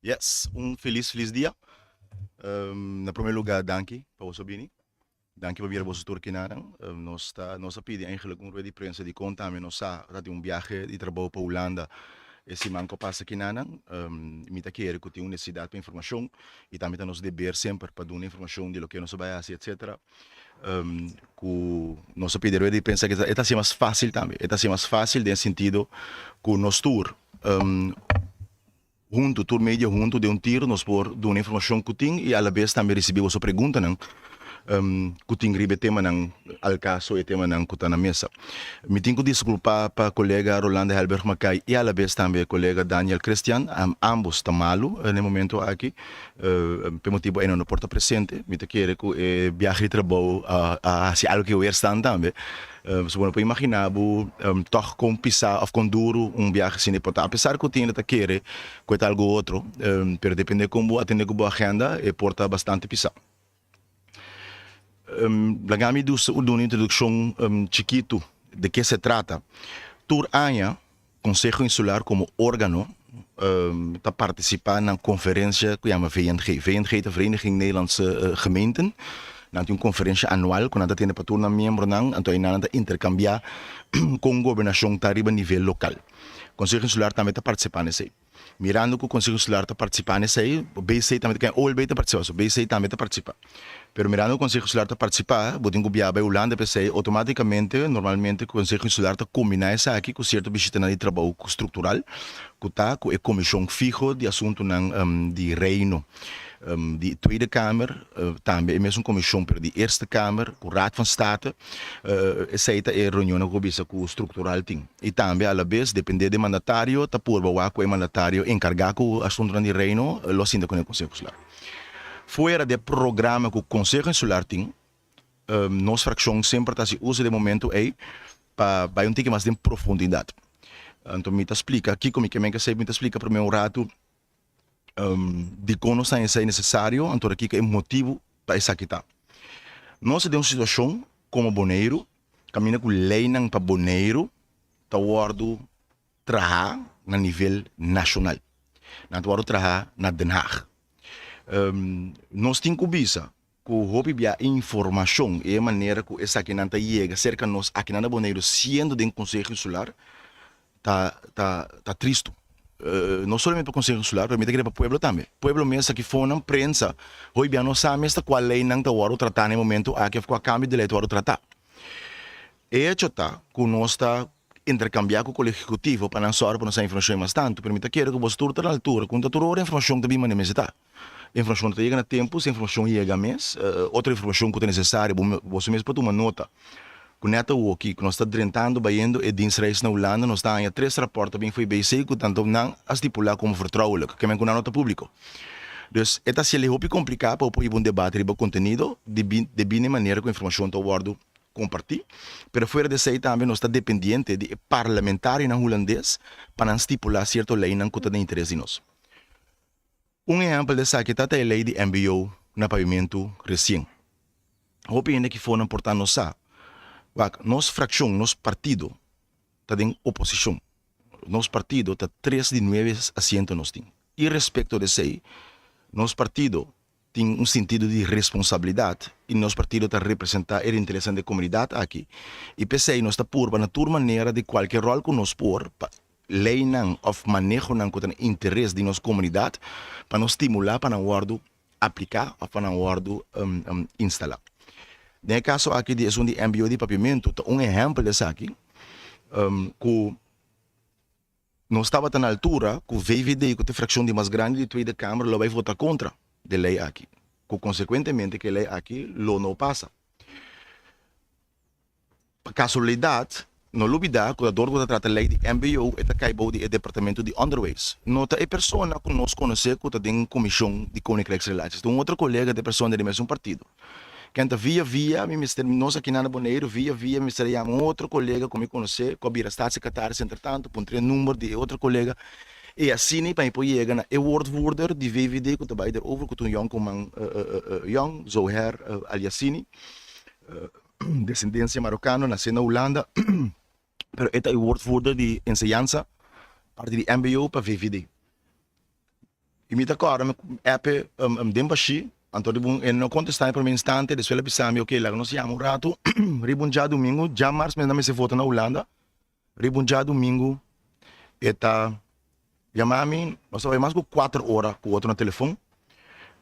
Yes, un felis felis dia. Na prome lugar danki pa boso bini. Danki pa bira boso tur kinanan. Nos ta nos a pidi eigenlijk un rueda di prensa dikon tambe nos sa ta tin un biahe di trabou pa Hulanda e siman ku a pasa kinanan. Mi ta kere ku tin un nesesidat pa informashon i tambe ta nos deber semper pa duna informashon di loke nos a bai hasi etcetera. Ku nos a pidi rueda di prensa e ta hasi mas fásil tambe. E ta hasi mas fásil den sentido ku nos tur Huntu, tur media huntu den un tiro nos por duna informashon ku tin i alabes tambe risibí boso preguntanan ku tin riba e temanan al kaso e temanan ku ta na mesa. Mi tin ku diskulpá pa kolega Rolanda Helberg Mackay i alabes tambe kolega Daniel Christian, ambos ta malu na e momento aki, p'e motibu ei nan no por ta presente. Mi ta kere ku e biahe di trabou a hasi algu ku e weerstan tambe. So bo no por imaginá bo tòg kon pisá òf kon duru un biahe asina por ta. Apesar ku tin hende ta kere ku e ta algu otro, pero dependé kon bo atendé ku bo agenda e por ta bastante pisá. Laga mi duna un introdukshon chikitu de ke se trata. Tur aña Konseho Insular komo órgano ta partisipá na konferensia ku yama VNG. VNG ta Vereniging Nederlandse Gemeenten. Nan tin un konferensia anual ku nan ta tene pa tur nan miembronan, anto einan nan ta interkambiá kon gobernashon ta riba nivel lokal. Konseho Insular tambe ta partisipá na esei. Mirando ku Konseho Insular ta partisipá na esei, BC tambe ta OLB ta partisipá, so BC tambe ta partisipá. Pero mirando ku Konseho Insular ta partisipá, bo tin ku biaha bai Hulanda pa esei, outomátikamente, normalmente Konseho Insular ta kombiná esaki ku sierto bishitanan di trabou struktural ku ta ku e komishon fiho di asuntunan di Reino. Di Tweede Kamer, tambe e mesun komishon pero di Eerste Kamer ku Raad van State, esei ta e reunionnan ku bo bisa ku struktural tin. I tambe alabes depende di e mandatario ta purba wak ku e mandatario enkargá ku asuntunan di Reino lo a sinta ku e Konseho Insular. Fuera di e programa ku Konseho Insular tin, nos frakshon semper ta hasi uso di e momento ei pa bai un tiki mas den profundidat. Anto mi ta splika kiko mi ke men ke esei, mi ta splika promé un ratu Dikon nos ta esei nesesario, anto kiko e motibu pa esaki ta? Nos ta den un situashon komo Boneiru, kaminda ku leinan pa Boneiru ta wòrdu trahá na nivel nashonal. Nan ta wòrdu trahá na Den Haag. Nos tin ku bisa Ku hopi bia informashon i e manera ku esakinan ta yega serka nos akinan na Boneiru siendo den Konseho Insular ta ta ta tristu. No solamente pa Konseho Insular pero mi ta kere pa pueblo tambe. Pueblo mes aki fonan prensa hopi bia no sa mes ta kua leinan ta wòrdu tratá na e momento aki òf kua kambio di lei ta wòrdu tratá. E echo ta ku nos ta interkambiá ku Kolegio Ehekutivo pa nan sòru pa nos haña informashon mas tantu pero mi ta kere ku boso tur ta na altura ku no ta tur ora informashon ta bin manera mester ta. Informashon ta yega na tempu, si informashon yega mes, otro informashon ku ta nesesario bo boso mes por tuma nota. Ku nèt awoki ku nos ta drentando bayendo e dienstreis na Hulanda nos ta haña tres rapòrt ta bin for e BC ku tantu nan a stipulá komo vertrouwelijk, ke men ku nan no ta públiko. Dus e ta hasiel hopi kompliká pa bo por hiba un debate riba kontenido debí debí na e manera ku informashon ta wòrdu kompartí. Pero fuera di esei tambe nos ta dependiente di e parlamentarionan hulandes pa nan stipulá sierto leinan ku ta den interes di nos. Un ehèmpel di esaki ta ta e lei di mbo na pavimentu resien. Hopi hende ki for nan por ta no sa. Wak, nos frakshon, nos partido ta den oposishon. Nos partido ta tres di nuebe asiento nos tin. Irespekto di esei, nos partido tin un sentido di responsabilidat i nos partido ta representá e interesnan di e komunidat aki. I p'esei nos ta purba na tur manera di kualke ròl ku nos por pa leinan òf manehonan ku ta na interes di nos komunidat pa nos stimulá pa nan wòrdu apliká òf pa nan wòrdu instalá. Den e kaso aki di esun di mbo di Papiamentu ta un ehèmpel di esaki ku nos tabata na altura ku VVD ku ta e frakshon di mas grandi di Tweede Kamer lo bai vota kontra di e lei aki ku konsekuentemente ku e lei aki lo no pasa. Pa kasualidat, no lubidá ku ta dor ku ta trata lei di mbo e ta kai bou di e departamento di Onderwijs. No ta e persona ku nos konosé ku ta den komishon di Koninkrijksrelaties. Ta un otro kolega ta e persona di mesun partido. Ken ta via via mi mester, nos akinan na Boneiru, via via mi mester a yama un otro kolega ku mi konosé ku a bira staatssecretaris entretanto, puntra e number di e otro kolega i asina pa mi por yega na e woordvoerder di VVD ku ta bai derover ku ta un yònkuman yòn, Zohair Al-Yassini. Desendensia marokano, nasé na Hulanda, pero e ta e woordvoerder di enseñansa parti di mbo pa VVD. I mi ta kòrda mi app e den bashí, anto riba un, e no kontestá mi promé instante, despues el a bisa mi, ok, laga nos yama un ratu, riba un djadumingu, djamars mi a mester vota na Hulanda, riba un djadumingu e ta yama mi, nos a bai mas ku kuater ora ku otro na telefon,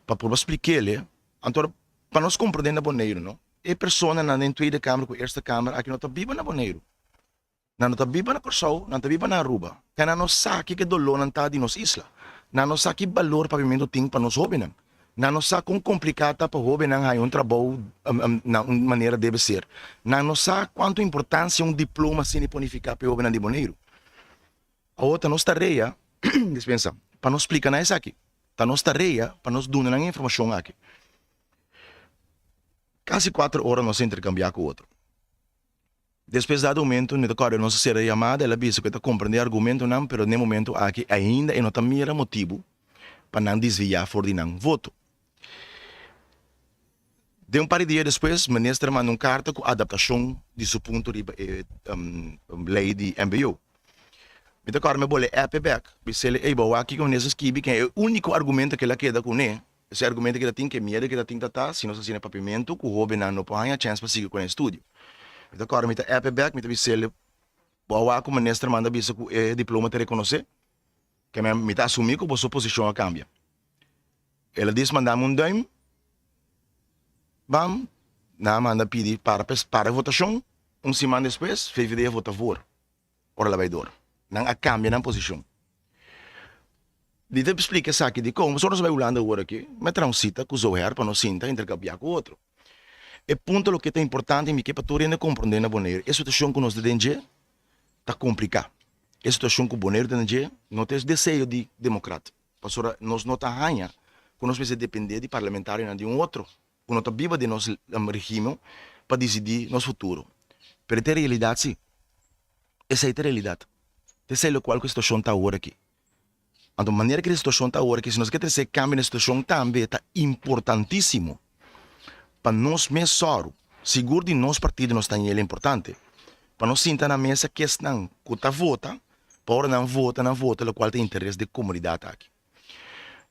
pa purba splik'el, anto pa nos komprendé na Boneiru no, e personanan den Tweede Kamer ku Eerste Kamer aki no ta biba na Boneiru. Nan no ta biba na Kòrsou, nan ta biba na Aruba. Te nan no sa kiko e dolónan ta di nos isla. Nan no sa ki balor papiamentu tin pa nos hóbennan. Nan no sa kon kompliká ta pa hóbennan haña un trabou na un manera debe ser. Nan no sa kuantu importansia un diploma asina por nifiká pa e hóbennan di Boneiru. Awor ta nos tarea, dispensa, pa nos splika nan esaki. Ta nos tarea pa nos duna nan e informashon aki. Kasi kuater ora nos a interkambiá ku otro. Despues dado momento mi ta kòrda nos a sera e yamada, el a bisa ku e ta komprendé e argumentonan, pero n'e momento aki ainda e no ta mira motibu pa nan desviá for di nan voto. Den un par di dia despues, minister a manda un karta ku adaptashon di su punto riba e lei di mbo. Mi ta kòrda mi a bole app e bèk, bis'el, ey bo wak kiko minister skibi, ken e úniko argumento ku el a keda kuné Esei argumento ki ta tin, ke miedu ki ta tin ta ta si nos asina papiamentu ku hobennan no por haña chèns pa sigui ku nan estudio. Mi ta kòrda mi ta app e bèk, mi ta bis'el, Bo a wak ku minister manda bisa ku e diploma ta rekonosé? Ke men mi ta asumí ku boso posishon a kambia. El a dis manda mi un dùim, bam, nan a manda pidi para para e votashon, un siman despues VVD a vota voor. Ora la bai dor. Nan a kambia nan posishon. Di ta splika esaki dikon, pasobra nos a bai Hulanda awor aki, mi a traha un sita ku Zoher pa nos sinta interkambiá ku otro. E punto loke ta importante i mi ke pa tur hende komprondé na Boneiru, e situashon ku nos ta den dje ta kompliká. E situashon ku Boneiru ta den dje no ta e deseo di demokrat, pasobra nos no ta haña ku nos mester dependé di parlamentarionan di un otro ku no ta biba den nos regime pa disidí nos futuro. Pero e ta e realidat sí. Esei ta e realidat. Ta esei lokual ku e situashon ta awor aki. Anto manera ku e situashon ta awor aki, si nos ke trese kambio na e situashon tambe ta importantísimo pa nos mes sòru, sigur di nos partido nos ta hel importante, pa nos sinta na mesa kesnan ku ta vota, pa ora nan vota, nan vota lokual ta interes di e komunidat aki.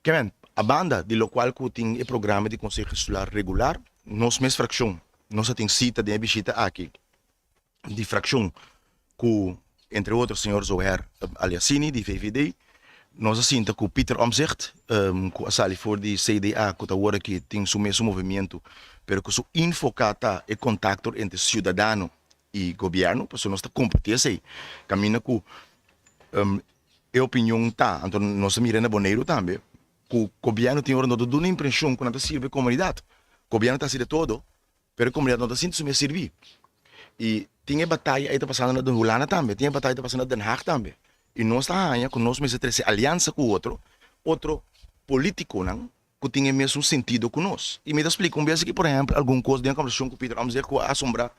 Kevin, a banda di lokual ku tin e programa di Konseho Insular regular, nos mes frakshon, nos a tin sita den e bishita aki di frakshon ku entre otro señor Zoher Aliasini di VVD, nos a sinta ku Pieter Omtzigt ku a sali for di CDA ku ta awor aki tin su mesun movimiento pero ku su infoká ta e kontakto entre siudadano i gobièrnu, pasobra nos ta kompartí esei kaminda ku E opinion ta, anto nos a mira na Boneiru tambe, ku gobièrnu tin ora no ta duna impreshon ku nan ta sirbi e komunidat. Gobièrnu ta hasi de todo, pero e komunidat no ta sinti su mes sirbí. I tin e bataya ei ta pasando na Hulanda tambe, tin e bataya ta pasando na Den Haag tambe. I nos ta haña ku nos mester trese aliansa ku otro, otro polítikonan ku tin e mesun sentido ku nos. I mi ta splika un bes aki, por ehèmpel, algun kos den e kòmbersashon ku Peter Omtzigt ku a asombrá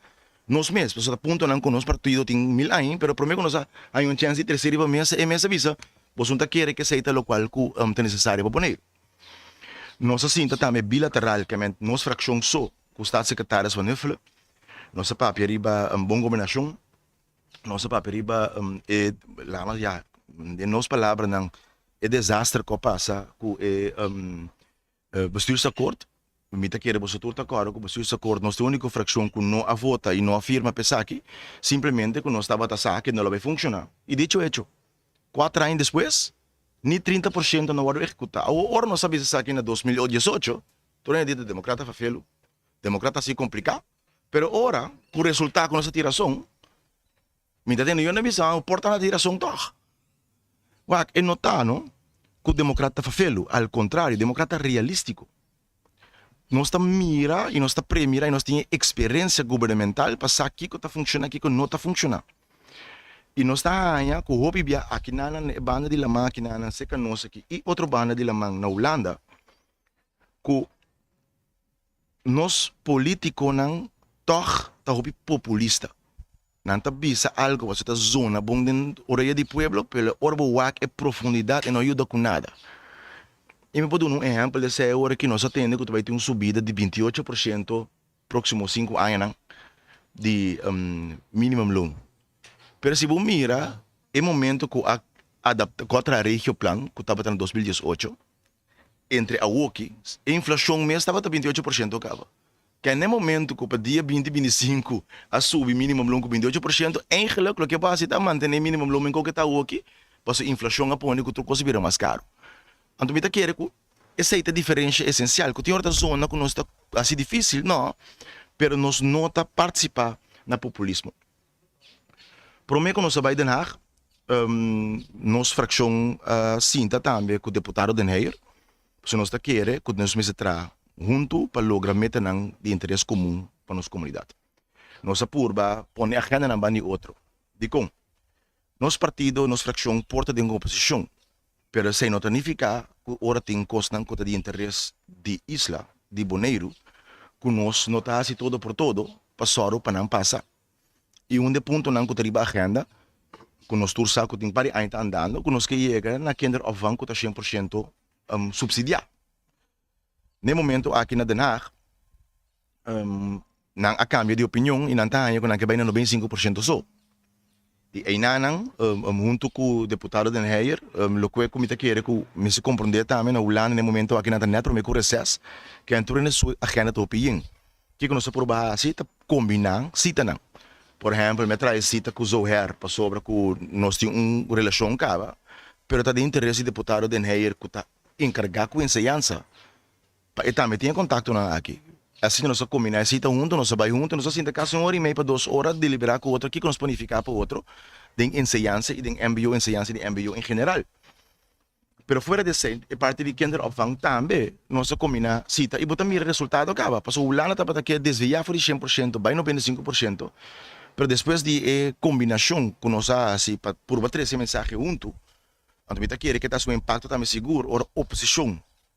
nos mes, pasobra ta puntonan ku nos partido tin mil aña, pero promé ku nos a haña un chèns di trese riba mesa, e mes a bisa, Boso no ta kere ku esei ta lokual ku ta nesesario pa Boneiru. Nos a sinta tambe bilateralkemente, nos frakshon so, ku Staatssecretaris Van Huffelen, nos a papia riba bon gobernashon, nos a papia riba e, laga ya, den nos palabranan, e desaster ku a pasa ku e bestuursakkoord. Mi ta kere boso tur ta kòrda ku bestuursakkoord nos ta e úniko frakshon ku no a vota i no a firma pa esaki, simplemente ku nos tabata sa ku no lo bai funshoná. I dicho hecho, kuater aña despues, ni 30% no wòrdu ehekutá. Awor ora nos a bisa esaki na 2018, tur hende di ta demokrata fafelu, demokrata hasi kompliká, pero ora ku resultá ku nos a tin rason, Mi ta tende yo na bisa bo por ta na tin rason tog. Wak, e no ta no ku demokrat ta fafelu, al kontrario, demokrat ta realístiko. Nos ta mira i nos ta premira i nos tin e eksperensia gubernamental pa sa kiko ta funshoná, kiko no ta funshoná. I nos ta haña ku hopi bia akinan na e banda di laman akinan serka nos aki i otro banda di laman na Hulanda ku nos polítikonan tog ta hopi populista. Nan ta bisa algo pasobra ta zona bon den oreya di pueblo, pero ora bo wak e profundidad e no yuda ku nada. I mi por duna un ehempel di esei ora ki nos a tende ku ta bai tin un subida di 28% proksimo sinku añanan di minimum loon. Pero si bo mira e momento ku a adapta ku a traha regioplan ku tabata na 2018. Entre awoki, e inflashon mes tabata 28% kaba. Ke n'e momento ku pa dia 2025 a subi minimumloon ku 28%, eigenlijk loke bo hasi ta mantené minimumloon men koke ta awoki, pasobra inflashon a pone ku tur kos a bira mas karu. Anto mi ta kere ku esei ta diferensha esensial, ku tin ora ta zona ku nos ta hasi difísil, no, pero nos no ta partisipá na populismo. Promé ku nos a bai Den Haag, nos frakshon a sinta tambe ku deputado Den Heyer, pasobra nos ta kere ku nos mester traha huntu pa logra metanan di interes komun pa nos komunidat. Nos a purba pone agendanan banda di otro. Dikon? Nos partido, nos frakshon por ta den oposishon, pero esei no ta nifiká ku ora tin kosnan ku ta di interes di isla di Boneiru ku nos no ta hasi todo por todo pa sòru pa nan pasa. I un di e puntonan ku ta riba agenda, ku nos tur sa ku tin par di aña ta andando, ku nos ke yega na kinderopvang ku ta 100% supsidiá. Na e momento aki na Den Haag, nan a kambia di opinion i nan ta haña ku nan ke bai na 95% so. I einanan, huntu ku deputado Den Heyer, loke ku mi ta kere ku mester komprondé tambe na Hulanda na e momento aki nan ta nèt promé ku reses, ke nan tur hende su agenda ta hopi yen. Kiko nos ta proba hasi ta kombiná sitanan. Por ehèmpel, mi a traha e sita ku Zoher pasobra ku nos tin un relashon kaba, pero ta di interes di deputado Den Heyer ku ta enkargá ku enseñansa pa e tambe tin e kontaktonan aki. Asina nos a kombiná e sita huntu, nos a bai huntu, nos a sinta kasi un ora i mei pa 2 ora deliberá ku otro kiko nos por nifiká pa otro den enseñansa i den mbo enseñansa i den mbo en general. Pero fuera di esei, e parti di kinderopvang tambe nos a kombiná sita i bo ta mira resultado kaba. Pasobra Hulanda tabata ke desviá for di 100% bai 95%, pero despues di e kombinashon ku nos a hasi pa purba trese e mensahe huntu, anto mi ta kere ke ta hasi un impakto tambe sigur ora oposishon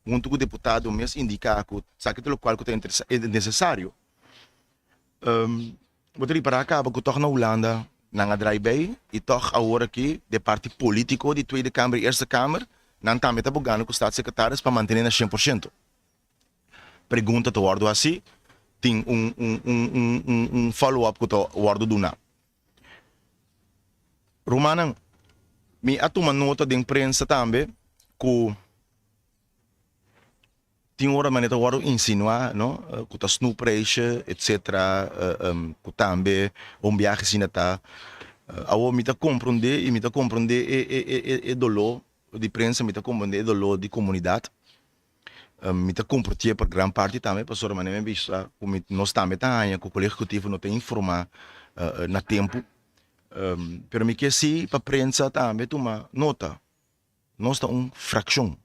huntu ku deputado mes indiká ku esaki ta lokual ku ta nesesario. Bo ta ripará kaba ku tòg na Hulanda nan a drai bei i tòg awor aki de parti polítiko di Tweede Kamer i Eerste Kamer nan tambe ta bogando ku Staatssecretaris pa mantené na 100%. Pregunta ta wòrdu hasi, tin un un un un un un follow up ku ta wòrdu duná. Rumannan, mi a tuma nota den prensa tambe ku. Tin ora manera ta wòrdu insinuá, no, ku ta snoepreisje, etsetera, ku tambe un biahe asina ta. Awor mi ta komprondé i mi ta komprondé e e e e doló di prensa, mi ta komprondé e doló di komunidat. Mi ta kompartié pa gran parti tambe pasobra manera mi a bisa ku mi nos tambe ta haña ku Kolegio Ehekutivo no ta informá na tempu. Pero mi ke si pa prensa tambe tuma nota. Nos ta un frakshon.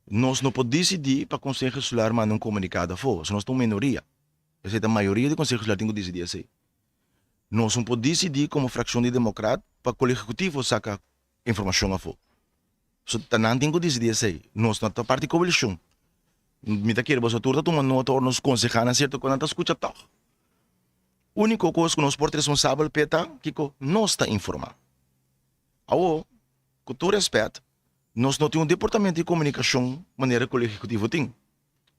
Nos no por disidí pa Konseho Insular manda un komunikado afó, pasobra nos ta un minoria. Esei ta mayoria di Konseho Insular tin ku disidí esei. Nos no por disidí komo frakshon di Demokrat pa Kolegio Ehekutivo saka informashon afó. So ta nan tin ku disidí esei. Nos no ta parti koalishon. Mi ta kere boso tur ta tuma nota ora nos konsehá nan sierto kos, nan ta skucha tòg. Úniko kos ku nos por ta responsabel p'e ta kiko nos ta informá. Awor, ku tur rèspèt, nos no tin un departamento di komunikashon manera Kolegio Ehekutivo tin.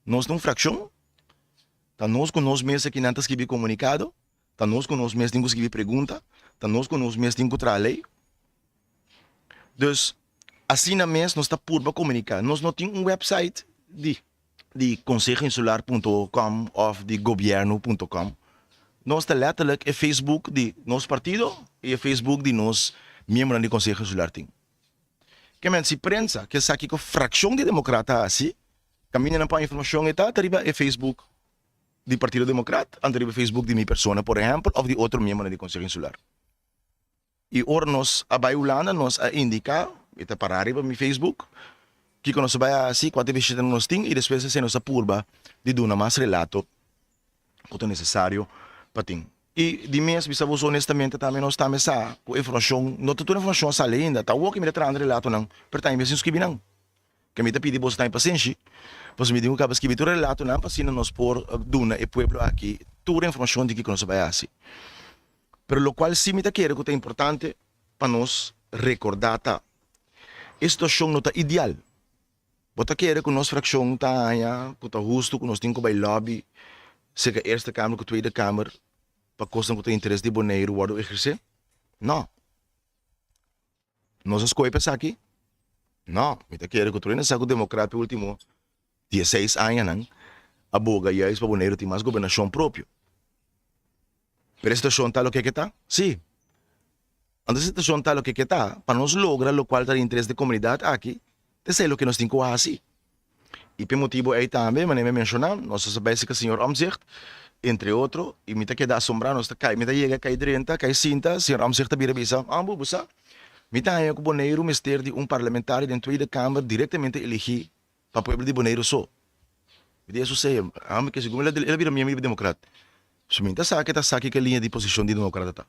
Nos ta un frakshon, ta nos ku nos mes akinan ta skibi komunikado, ta nos ku nos mes tin ku skibi pregunta, ta nos ku nos mes tin ku traha lei. Dus, asina mes nos ta purba komuniká. Nos no tin un wèpsait di. Di konsehoinsular punto com òf di gobièrnu punto com. Nos ta lètterlik e Facebook di nos partido i e Facebook di nos miembronan di Konseho Insular tin. Ke men si prensa ke sa kiko frakshon di Demokrat ta hasi, kaminda nan pon informashon e ta ta riba e Facebook di Partido Demokrat anto riba e Facebook di mi persona por ehèmpel òf di otro miembronan di Konseho Insular. I ora nos a bai Hulanda nos a indiká, e ta pará riba mi Facebook, kiko nos a bai hasi, kuantu bishitanan nos tin i despues esei nos a purba di duna mas relato ku ta nesesario pa tin. I di mes bisa boso honestamente tambe nos tambe sa ku informashon, no ta tur informashon a sali ainda, ta awor ku mi ta trahando relatonan, pero tambe mi a sin skibi nan. Ke mi ta pidi boso tambe pasenshi, pasobra mi tin ku kaba skibi tur e relatonan pa asina nos por duna e pueblo aki tur e informashon di kiko nos a bai hasi. Pero locual si mi ta kere cu ta importante pa nos recorda ta, e situacion no ta ideal. Bo ta kere cu nos fraccion ta haña cu ta husto cu nos tin cu bay lobby cerca Eerste Kamer cu Tweede Kamer pa cosnan cu ta interes di Boneiru wordo eherce? No. Nos a scoge pa esaki. No, mi ta kere ku tur hende sa ku demokrat e ultimo dieseis añanan a boga juist pa Boneiru tin mas gobernashon propio. Pero e situashon ta loke ke ta? Sí. Anto e situashon ta loke ke ta, pa nos logra lokual ta di interes di komunidat aki, ta esei loke nos tin ku hasi. I p'e motibu ei tambe, manera mi a menshoná, nos a sa bai serka señor Omtzigt, entre otro, i mi ta keda asombrá, nos ta kai, mi ta yega kai drenta, kai sinta, señor Omtzigt ta bira bisa, Ambu, bo sa, mi ta haña ku Boneiru mester di un parlamentario den Tweede Kamer direktamente eligí pa pueblo di Boneiru so. Mi di, Eso sea, ami ke segun el a bira miembro di Demokrat. So mi ta sa ke ta sa kiko e liña di posishon di Demokrata ta.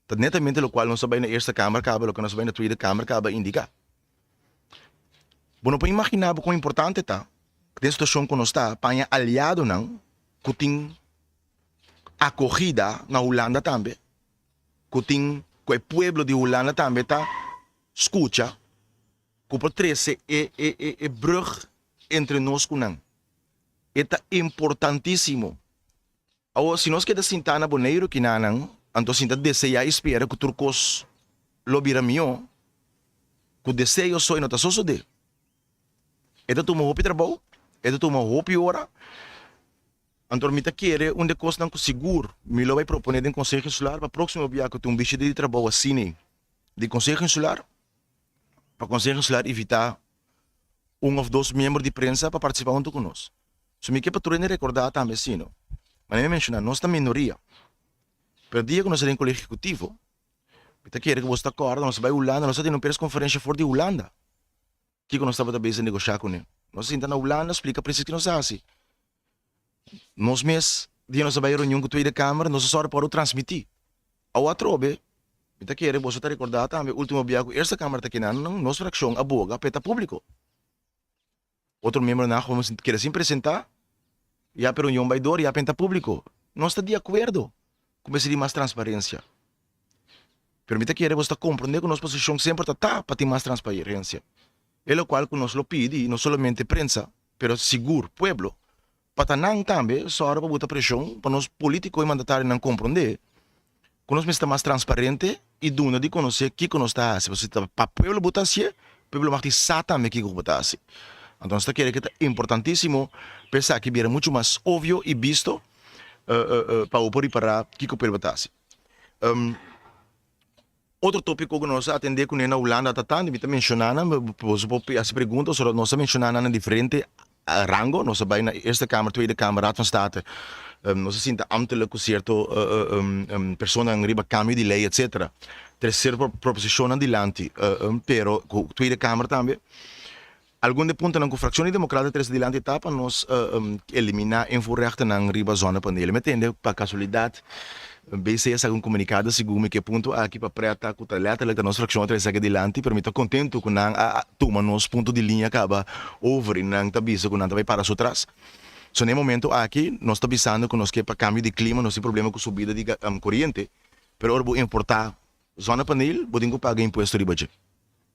Ta netamente lokual nos a bai na Eerste Kamer kaba, loke nos a bai na Tweede Kamer kaba indiká. Bo no por imaginá bo kon importante ta den situashon ku nos ta pa haña aliadonan ku tin akogida na Hulanda tambe, ku tin ku e pueblo di Hulanda tambe ta skucha, ku por trese e e e e brug entre nos ku nan. E ta importantísimo. Awor, si nos keda sintá na Boneiru kinanan, anto sinta deseá i spera ku tur kos lo bira mihó, ku deseo so e no ta sosodé. E ta tuma hopi trabou, e ta tuma hopi ora. Anto mi ta kere un di e kosnan ku sigur mi lo bai proponé den Konseho Insular pa próksimo bia ku tin un bishita di trabou asina di Konseho Insular, pa Konseho Insular invitá un òf dos miembro di prensa pa partisipá huntu ku nos. So mi ke pa tur hende rekordá tambe asina. Manera mi menshoná, nos ta minoria. Pero dia ku nos a den Kolegio Ehekutivo, mi ta kere ku boso ta kòrda, nos a bai Hulanda, nos a tene un perskonferensha for di Hulanda. Kiko nos tabata bezig negoshá kuné? Nos a sinta na Hulanda splika presis ke nos a hasi. Nos mes, dia nos a bai reunion ku Tweede Kamer, nos a sòru pa ora transmití. Awo atrobe, mi ta kere boso ta rekordá tambe último bia ku Eerste Kamer ta kinan, nos frakshon a boga pa e ta públiko. Otro miembronan ku kere sin presentá, ya pa e reunion bai dor, ya pa e ta públiko. Nos ta di akuerdo ku mester di mas transparensia. Pero mi ta kere boso ta komprondé ku nos posishon semper ta ta pa tin mas transparensia. E lokual ku nos lo pidi, no solamente prensa, pero sigur pueblo, pa ta nan tambe sòru pa buta preshon pa nos polítiko i mandatarionan komprondé ku nos mester ta mas transparente i duna di konosé kiko nos ta hasi. Pasobra si ta pa pueblo bo ta hasié, pueblo mag di sa tambe kiko bo ta hasi. Anto nos ta kere ku ta importantísimo pa esaki bira muchu mas obvio i bisto pa bo por ripará kiko pueblo ta hasi. Otro tópiko ku nos a atendé kuné na Hulanda ta tantu, mi ta menshoná nan, boso por hasi pregunta, pasobra nos a menshoná nan na diferente rango, nos a bai na Eerste Kamer, Tweede Kamer, Raad van State, nos a sinta ámtelik ku sierto personanan riba kambio di lei etsetera, trese sierto proposishonnan dilanti, pero ku Tweede Kamer tambe. Algun di e puntonan ku Frakshon di Demokrat a trese dilanti ta pa nos eliminá invoerrechtennan riba zonnepanelen. Mi a tende pa kasualidat BC a saka un komunikado segun mi ku e punto aki pa preta ku ta letterlijk ta nos frakshon a trese esaki dilanti, pero mi ta kontentu ku nan a tuma nos punto di liña kaba over i nan ta bisa ku nan ta bai para su tras. So na e momento aki nos ta bisando ku nos ke pa kambio di klima nos tin problema ku subida di koriente, pero ora bo importá zonnepaneel bo tin ku paga impuesto riba dje.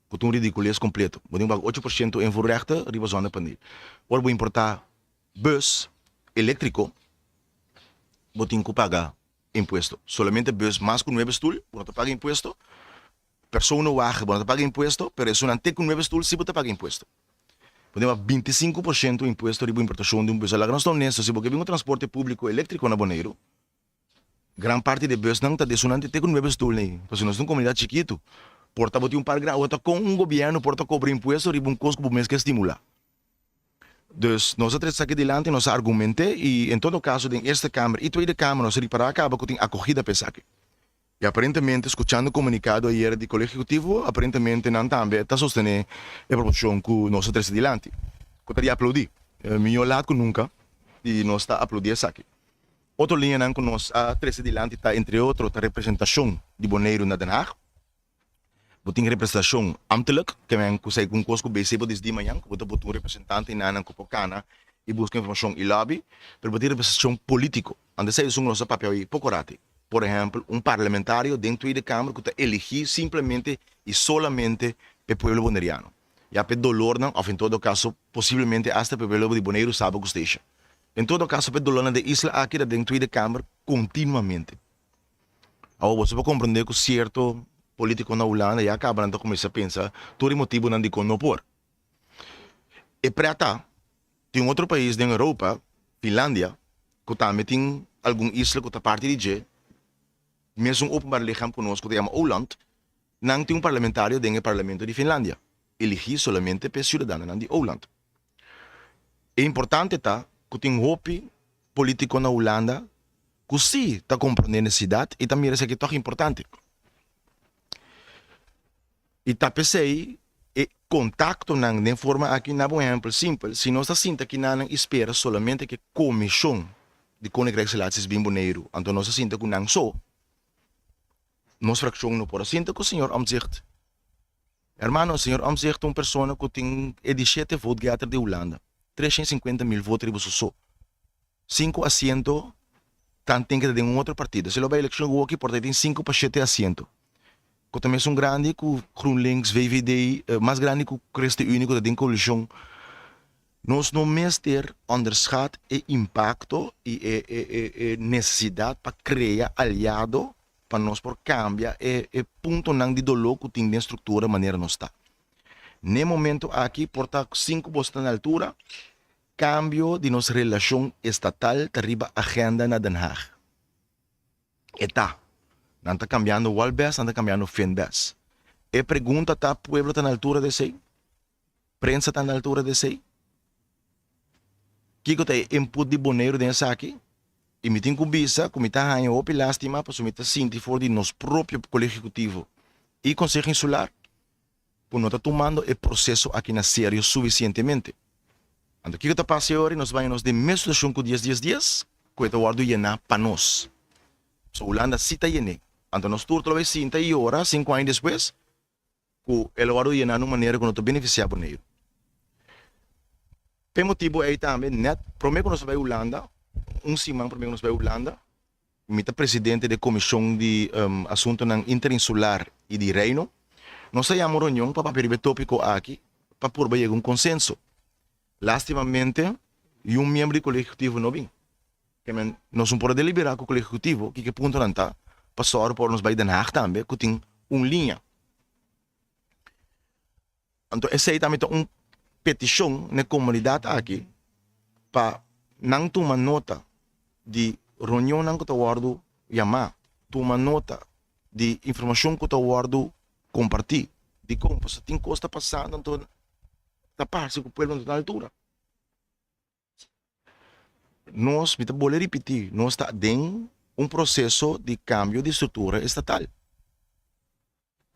Ku ta un ridikules kompleto. Bo tin ku paga 8% invoerrechten riba zonnepaneel. Ora bo importá bus eléktriko, bo tin ku paga impuesto. Solamente bus mas ku nuebe stul, bo no ta paga impuesto. Personenwagen, bo no ta paga impuesto, pero esunnan te ku nuebe stul sí bo ta paga impuesto. Bo tin ku paga 25% impuesto riba importashon di un bus. Laga nos ta honesto, si bo ke bin un transporte públiko eléktriko na Boneiru, Gran parti di e busnan ta desunnan te ku nuebe stul nei, pasobra nos ta un komunidat chikitu. Por ta bo tin un par gran, awor ta kon un gobièrnu por ta kobra impuesto riba un kos ku bo mes ke stimulá? Dus nos a trese esaki dilanti, nos a argument'é i en todo kaso den Eerste Kamer i Tweede Kamer nos a ripará kaba ku tin akogida pa esaki. I aparentemente, skuchando komunikado ayera di Kolegio Ehekutivo, aparentemente nan tambe ta sostené e proposishon ku nos a trese dilanti, ku ta di aplaudí. Mihó lat ku nunka i nos ta aplaudí esaki. Otro liñanan ku nos a trese dilanti ta entre otro ta representashon di Boneiru na Den Haag. Bo tin representashon ambtelijk, ke men ku sa un kos ku BC por disidí mañan, ku bo ta bota un representante einan ku por kana i buska informashon i lobby, pero bo tin representashon polítiko. Anto esei esun ku nos a papia awe poko rati. Por ehèmpel, un parlamentario den Tweede Kamer ku ta eligí simplemente i solamente p'e pueblo boneriano. Ya p'e dolornan òf en todo kaso posiblemente asta p'e pueblo di Boneiru, Saba ku Statia. En todo kaso p'e dolornan den isla aki ta den Tweede Kamer kontinuamente. Awor boso por komprendé ku sierto polítiko na Hulanda ya kaba nan ta kuminsá pensa tur e motibunan dikon no por. E preta tin un otro pais den Europa, Finlandia, ku tambe tin algun isla ku ta parti di dje, mesun openbaar lichaam ku nos ku ta yama Åland, nan tin un parlamentario den e parlamento di Finlandia, eligí solamente p'e siudadanonan di Åland. E importante ta ku tin hopi polítiko na Hulanda ku sí ta komprondé nesesidat i ta mira esaki tòg importante. I ta p'esei e kontaktonan den forma aki na bo ehèmpel simpel, si nos ta sinta kinanan i spera solamente ku e komishon di Koninkrijksrelaties bin Boneiru, anto nos ta sinta ku nan so, nos frakshon no por a sinta ku señor Omtzigt. Hermano, señor Omtzigt ta un persona ku tin e di shete votegetter di Hulanda, 350.000 voto riba su so. Sinku asiento tan tin ke ta den un otro partido. Si lo bai elekshon awoki por ta tin sinku pa shete asiento. Ku ta mesun grandi ku GroenLinks, VVD, mas grandi ku ChristenUnie ku ta den koalishon. Nos no mester onderschat e impakto i e e e e nesesidat pa krea aliado pa nos por kambia e e puntonan di doló ku tin den struktura manera nos ta. N'e momento aki por ta sinku boso ta na altura. Cambio di nos relacion estatal ta riba agenda na Den Haag. E ta. Nan ta cambiando Walbes, nan ta cambiando Finbes. E pregunta ta, pueblo ta na altura di esey? Prensa ta na altura di esey? Kico ta e input di Boneiru den esaki? Y mi tin cu bisa cu mi ta haña hopi lastima pasobra mi ta sinti for di nos propio Colegio Ejecutivo y Consejo Insular ku no ta tumando e proseso aki na serio sufisientemente. Anto kiko ta pasa e ora? Nos baña nos den mes situashon ku dies dies dies ku e ta wòrdu yená pa nos. So Hulanda si ta yen'é. Anto nos tur ta lo bai sinta i yora sinku aña despues ku el a wòrdu yená na un manera ku no ta benefisiá Boneiru. P'e motibu ei tambe nèt promé ku nos a bai Hulanda, un siman promé ku nos bai Hulanda, Mi ta presidente di e Komishon di Asuntunan Interinsular i di Reino. Nos a yama un reunion pa papia riba e tópiko aki pa purba yega un konsenso. Lástimamente, yun miembro di Kolegio Ehekutivo no bin. Kemen, nos no por a deliberá ku Kolegio Ehekutivo kiko e puntonan ta pa sòru pa ora nos bai Den Haag tambe ku tin un liña. Anto esei tambe ta un petishon na e komunidat aki pa nan tuma nota di reunionnan ku ta wòrdu yamá, tuma nota di informashon ku ta wòrdu kompartí. Dikon? Pasobra tin kos ta pasando anto ta parse ku pueblo no ta na altura. Nos, mi ta bolbe ripití, nos ta den un proseso di kambio di struktura estatal.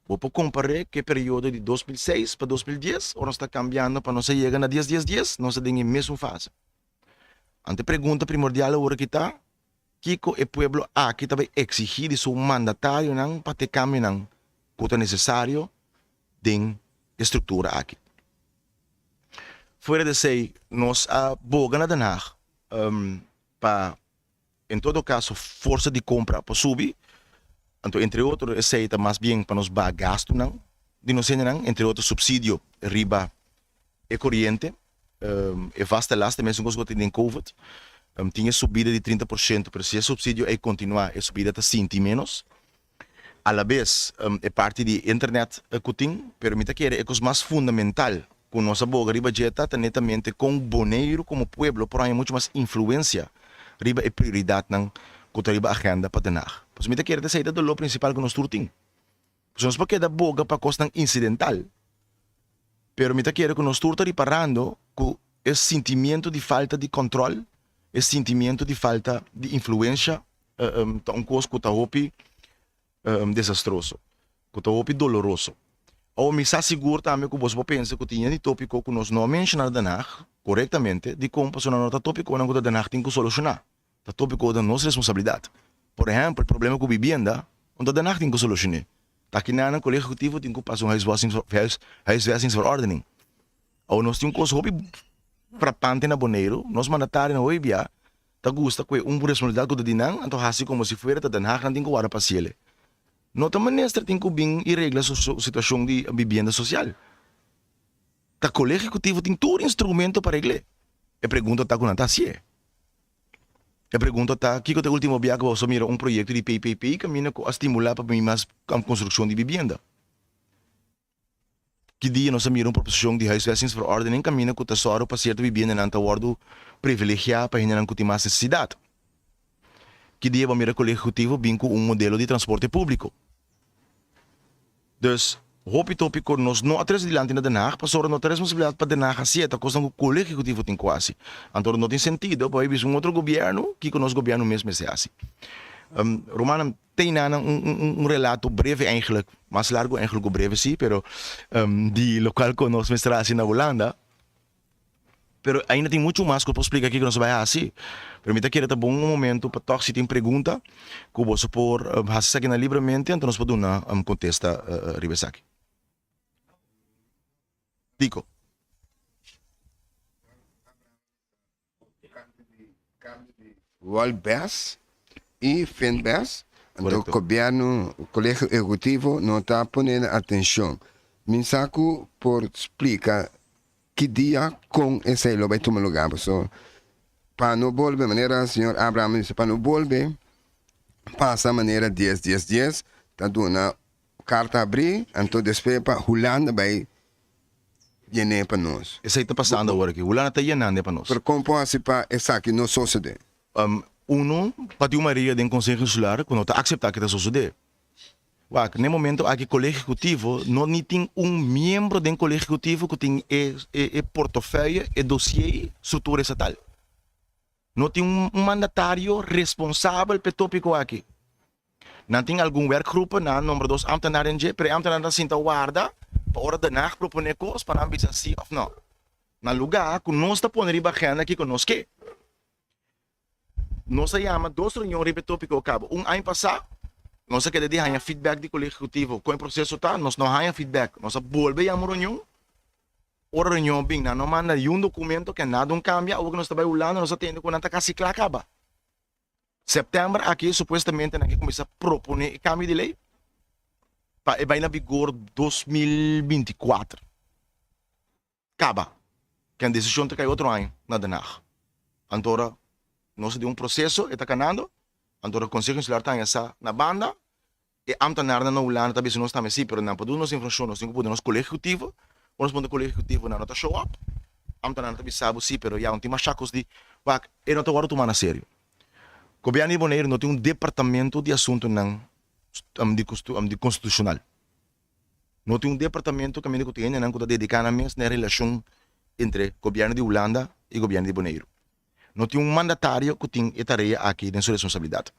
Bo por kompar'é ku e periodo di 2006 pa 2010, ora nos ta kambiando pa nos a yega na dies dies dies, nos ta den e mesun fase. Anto e pregunta primordial awor aki ta, kiko e pueblo aki ta bai eksigí di su mandatarionan pa te kambionan ku ta nesesario den e struktura aki? Fuera di esei, nos a boga na Den Haag pa en todo caso forsa di compra por subi, anto entre otro esey ta mas bien pa nos baha gastonan di nos hendenan, entre otro subsidio riba e coriente, e vaste last ta mesun cos cu a tin den covid, tin e subida di 30%, pero si e subsidio ey continua e subida ta sinti menos. Alabes e parti di internet cu tin, pero mi ta kere e cos mas fundamental cu nos a boga riba dje ta netamente con Boneiru como pueblo por haña mucho mas influencia riba e prioridadnan cu ta riba agenda pa Den Haag. Pasobra mi ta kere ta esey ta dolor principal cu nos tur tin. Pasobra nos por keda boga pa cosnan incidental, pero mi ta kere cu nos tur ta riparando cu e sintimiento di falta di control, e sintimiento di falta di influencia ta un kos ku ta hopi desastroso, ku ta hopi doloroso. Awor mi sa sigur tambe ku boso por pensa ku tin di topiko ku nos no a menshoná na Den Haag korektamente, dikon pasobra no ta topikonan ku ta Den Haag tin ku solushoná, ta topiko ta nos responsabilidat. Por ehèmpel, problema ku bibienda no ta Den Haag tin ku solushoné, ta kinanan Kolegio Ehekutivo tin ku pasa un huisvestingsverordening. Awor nos tin un kos hopi frapante na Boneiru, nos mandatarionan hopi bia Ta gusta ku e un responsabilidat ku ta di nan, anto hasi komo si fuera ta Den Haag nan tin ku warda pa siele. No ta minister tin ku bin i regla su situashon di bibienda sosial. Ta Kolegio Ehekutivo tin tur instrumento pa regl'é. E pregunta ta ku nan ta hasié. E pregunta ta kiko ta e ultimo bia ku boso mira un proyekto di PPP kaminda ku a stimulá pa bin mas konstrukshon di bibienda. Ki dia nos a mira un proposishon di huisvestingsverordening kaminda ku ta sòru pa sierto bibiendanan ta wòrdu privilegiá pa hendenan ku tin mas nesesidat? Ki dia bo a mira Kolegio Ehekutivo bin ku un modelo di transporte públiko? Dus, hopi tópiko nos no a trese dilanti na Den Haag pasobra no ta responsabilidat pa Den Haag hasié, ta kosnan ku Kolegio Ehekutivo tin ku hasi. Anto no tin sentido pa bai bisa un otro gobièrnu kiko nos gobièrnu mes mester hasi. Rumannan, Teiná nan un relato breve eigenlijk, mas largo eigenlijk ku breve si, pero di lokual ku nos mester hasi na Hulanda. Pero ainda tin muchu mas ku por splika kiko nos a bai hasi. Pero mi ta kere ta bon un momento pa tòg si tin pregunta ku boso por hasi esakinan libremente anto nos por duna kontesta riba esaki. Diko. Wolbes y Finbes, anto gobierno, Colegio Ehecutivo no ta pone na atencion. Mi sa cu por splica ki dia con esey lo bay tuma lugar, pasobra pa no bolbe, manera señor Abraham a bisa, pa no bolbe pasa manera dies dies dies ta duna carta abri, anto despues pa Hulanda bay yen'é pa nos. Esei ta pasando awor aki. Hulanda ta yenando e pa nos. Pero kon por hasi pa esaki no sosodé? Uno, pa tin un mayoria den Konseho Insular ku no ta akseptá ke ta sosodé. Wak, n'e momento aki Kolegio Ehekutivo no ni tin un miembro den Kolegio Ehekutivo ku tin e e portofeuille, e dosié struktura estatal. No tin un mandatario responsabel p'e tópiko aki. Nan tin algun werkgroepen, nan a nombra dos ambtenaar den dje, pero e ambtenaarnan ta sinta warda pa ora Den Haag proponé kos pa nan bisa sí òf nò. Na lugá ku nos ta pone riba agenda kiko nos ke. Nos a yama dos reunion riba e tópiko kaba. Un aña pasá nos a keda di haña feedback di Kolegio Ehekutivo kon e proseso ta, nos no haña feedback. Nos a bolbe yama un reunion, ora reunion bin nan no manda niun dokumento ke nada un kambia, awor ku nos ta bai Hulanda nos a tende ku nan ta kasi kla kaba. Sèptèmber aki supuestamente nan ke kuminsá proponé e kambio di lei pa e bai na vigor 2024. Kaba. Ken desishon ta kai otro aña na Den Haag. Anto ora nos ta den un proseso e ta kanando, anto ora Konseho Insular ta haña sa na banda, E ambtenarnan na Hulanda ta bisa nos tambe si, pero nan por duna nos informashon, nos tin ku pone nos Kolegio Ehekutivo. Ora nos pone Kolegio Ehekutivo nan no ta show up. Ambtenarnan ta bisa bo si, pero ya no tin masha kos di wak, e no ta wòrdu tuma na serio. Gobièrnu di Boneiru no tin un departamento di asuntunan di konstitushonal. No tin un departamento kaminda ku tin hendenan ku ta dediká nan mes na e relashon entre gobièrnu di Hulanda i gobièrnu di Boneiru. No tin un mandatario ku tin e tarea aki den su responsabilidat.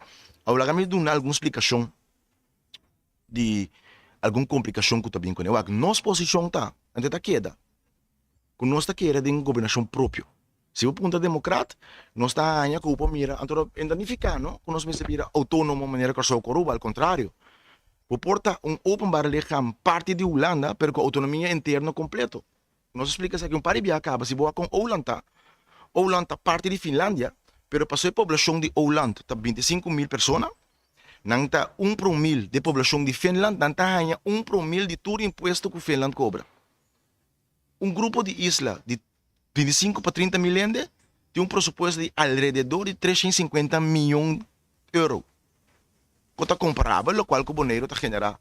Awor laga mi duna algun splikashon di algun komplikashon ku ta bin kuné. Wak, nos posishon ta, anto ta keda, ku nos ta kere den gobernashon propio. Si bo puntra demokrat, nos ta haña ku bo por mira, anto e ta nifiká no ku nos mester bira outónomo manera Kòrsou ku Aruba, al kontrario. Bo por ta un openbaar lichaam parti di Hulanda, pero ku outonomia interno kompleto. Nos a splika esaki un par di biaha kaba, si bo wak kon Åland ta, Åland ta parti di Finlandia, pero paso e poblashon di Åland ta 25.000 persona, nan ta un promil di e poblashon di Finland, nan ta haña un promil di tur impuesto ku Finland kobra. Un grupo di isla di 25 pa 30 mil hende tin un presupuesto di alrededor di 350 miyon euro, ku ta komparabel lokual ku Boneiru ta generá.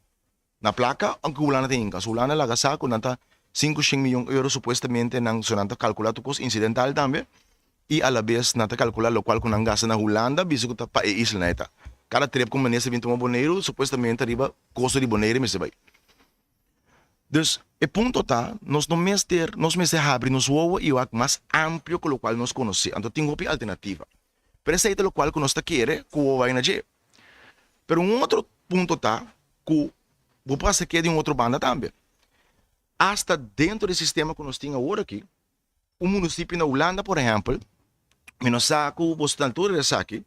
Na plaka, aunke Hulanda ta hinka. So Hulanda laga sa ku nan ta 500 miyon euro supuestamente nan, so nan ta kalkula tur kos insidental tambe i alabes nan ta kalkula lokual ku nan gasta na Hulanda bisa ku ta pa e islanan e ta. Kada trip ku minister bin tuma Boneiru supuestamente riba kosto di Boneiru e mester bai. Dus e punto ta nos no mester, nos mester habri nos wowo i wak mas amplio ku lokual nos konosé. Anto tin hopi alternativa. Pero esei ta lokual ku nos ta kere ku bo bai na dje. Pero un otro punto ta ku bo por aserk'é di un otro banda tambe. Asta dentro di e sistema ku nos tin awor aki, un munisipio na Hulanda por ehèmpel, mi no sa ku boso ta altura di esaki,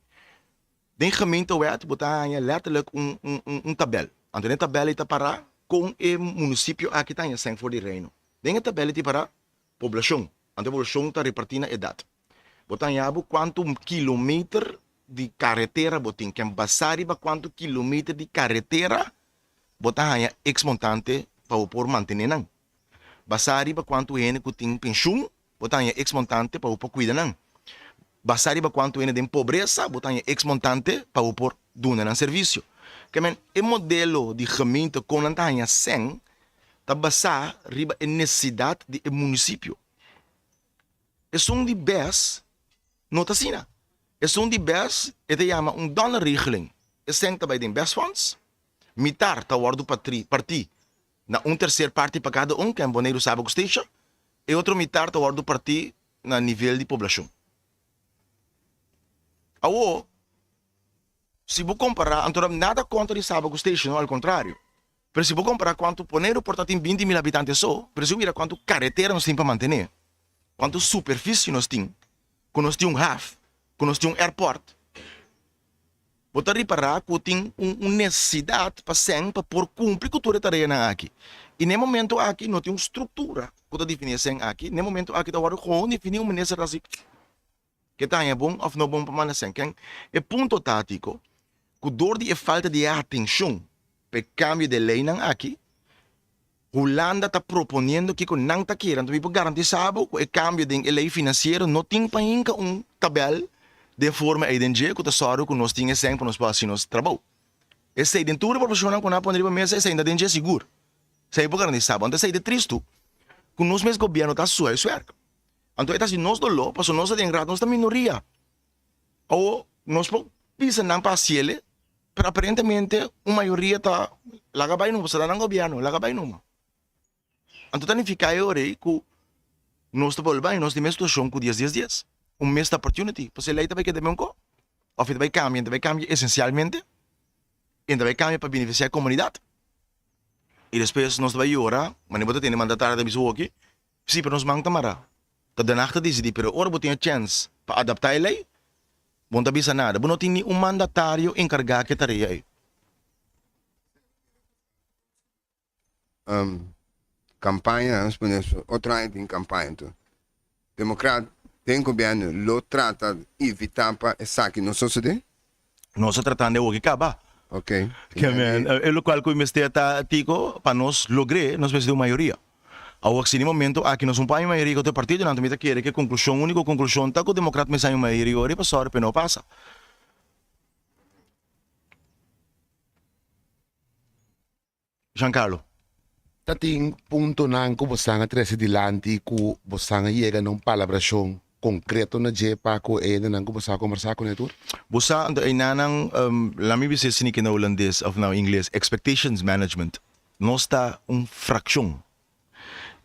den gemeentewet bo ta haña lèterlik un un tabèl. Anto den e tabèl ei ta pará kon e munisipio aki ta haña sèn for di Reino. Den e tabèl ei tin pará poblashon, anto e poblashon ta repartí na edat. Bo ta haña bo kuantu kilometer di karetera bo tin. Ken basá riba kuantu kilometer di karetera bo ta haña eks montante pa bo por mantené nan. Basá riba kuantu hende ku tin penshun bo ta haña eks montante pa bo por kuida nan. Basá riba kuantu hende den pobresa bo ta haña eks montante pa bo por duna nan servisio. Ke men e modelo di gemeente kon nan ta haña sèn. ta basá riba e nesesidat di e munisipio. Esun di bes no ta asina. Esun di bes e ta yama un donnerregeling. Esei ta bai den Bestfonds. Mitar ta wòrdu partí na un terser parti pa kada un, ken Boneiru, Saba ku Statia. E otro mitar ta wòrdu partí na nivel di poblashon. Awor, si bo kompará, anto nada kontra di Saba ku Statia, no, al kontrario. Pero si bo kompará kuantu Boneiru por ta tin 20.000 habitante so, pero si bo mira kuantu karetera nos tin pa mantené, kuantu superfisie nos tin, ku nos tin un haf, ku nos tin un airport, bo ta ripará ku tin un nesesidat pa sèn pa por kumpli ku tur e tareanan aki. I na e momento aki no tin un struktura ku ta definí e sèn aki. Na e momento aki ta wòrdu gewoon definí un minister ta hasi ke ta haña bon òf no bon pa manda sèn. Ken e punto ta, Tico, ku dor di e falta di e atenshon pa e kambio di e leinan aki, Hulanda ta proponiendo kiko nan ta kere. Anto mi por garantisa bo ku e kambio den e lei finansiero no tin pa hinka un tabèl den forma ei den dje ku ta sòru ku nos tin e sèn pa nos por hasi nos trabou. Esei den tur e proposishonnan ku nan a pone riba mesa esei ta den dje sigur. Esei mi por garantisa bo. Anto esei ta tristu ku nos mes gobièrnu ta hasi su huiswerk. Anto e ta hasi nos doló pasobra nos ta den raad nos ta minoria. Awor nos por bisa nan pa hasiel Pero aparentemente un mayoria ta laga bai numa, pasobra nan gobierno, laga bai numa. Anto ta nifica e ora ei cu nos ta bolbe bai nos den mes situacion cu dies dies dies. Un missed opportunity, pasobra e ley ta bai keda meun ko, of e ta bai cambia, e ta bai cambia esencialmente, e ta bai cambia pa beneficia e comunidad. Y despues nos ta bai yora, manera bo ta tende mandatario ta bisa hoki, si pero nos man ta mara. Ta Den Haag ta disidí, pero ora bo tin e chèns pa adaptá e lei, bo no ta bisa nada. Bo no tin ni un mandatario enkargá ku e tarea ei. Kampaña, nos pone eso, otro aña tin kampaña tur. Demokrat den gobièrnu lo trata evitá pa esaki no sosodé? Nos a tratando e woki kaba. Ok. Ke men, e lokual ku mester ta tiko pa nos logr'é, nos mester di un mayoria. Awor si den momento aki nos un por haña un mayoria ku otro partidonan, anto mi ta kere ku e konklushon, úniko konklushon ta ku Demokrat mester haña un mayoria ora pa sòru pa e no pasa. Giancarlo. Ta tin puntonan ku bosan a trese dilanti ku bosan a yega na un palabrashon konkreto na dje pa ku e hendenan ku bosan a kombersá kuné tur? Bo sa, anto einanan, laat mi bisa esei na hulandes òf na ingles, expectations management. Nos ta un frakshon.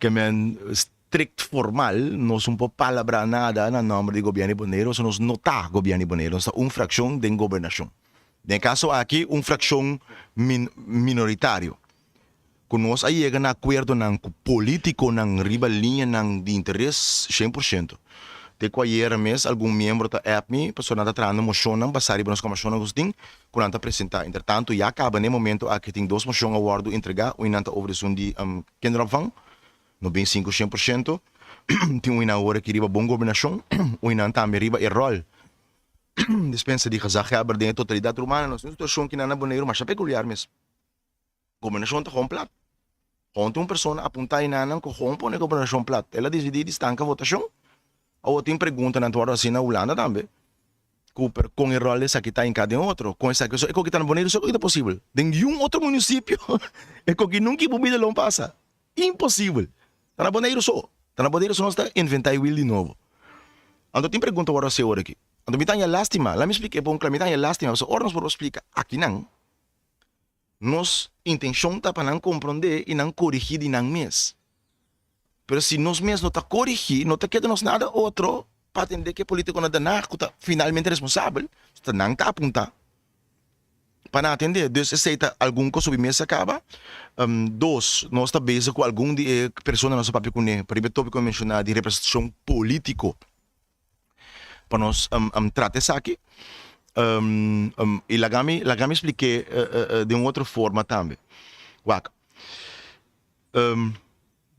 Ke men strikt formal nos un por palabrá nada na nòmber di gobièrnu di Boneiru, pasobra nos no ta gobièrnu di Boneiru, nos ta un frakshon den gobernashon. Den e kaso aki un frakshon minoritario ku nos a yega na akuerdonan ku politikonan riba liñanan di interes 100%. Te ku ayera mes algun miembro ta app mi pasobra nan ta trahando moshonnan basá riba nos kombershonnan ku nos tin ku nan ta presentá. Entretantu ya kaba na e momento aki tin dos moshon a wòrdu entregá, un nan ta over esun di kinderopvang, no bin sinku 100%, tin un nan awor aki riba bon gobernashon, un nan tambe riba e ròl Dispensa di gezaghebber den e totalidat rumana nos tin un situashon kinan na Boneiru masha pekuliar mes. Gobernashon ta gewoon plat. Gewoon tin un persona apuntá enanan ku gewoon pone gobernashon plat. El a disidí di stanka votashon. Awor tin preguntanan ta wòrdu hasi na Hulanda tambe ku pero kon e ròl esaki ta hinká den otro? Kon esaki so e koki ta na Boneiru so e koki ta posibel. Den niun otro munisipio e koki nunka i bo bida lo pasa. Imposibel. Ta na Boneiru so. Ta na Boneiru so nos ta inventá e wiel di nobo. Anto tin pregunta wòrdu hasi ora aki. Anto mi ta haña lástima. Laat mi splika e bon kla. Mi ta haña lástima pasobra ora nos por splika akinan, nos intenshon ta pa nan komprondé i nan korigí di nan mes. Pero si nos mes no ta korigí, no ta keda nos nada otro pa atendé ku e polítikonan Den Haag ku ta finalmente responsabel, ta nan ta apuntá. Pa nan atendé. Dus esei ta algun kos ku mi mester kaba. Dos, nos ta bezig ku algun di e personanan nos a papia kuné pa riba e tópiko mi menshoná di representashon polítiko pa nos trata esaki. I laga mi laga mi splik'é den un otro forma tambe. Wak,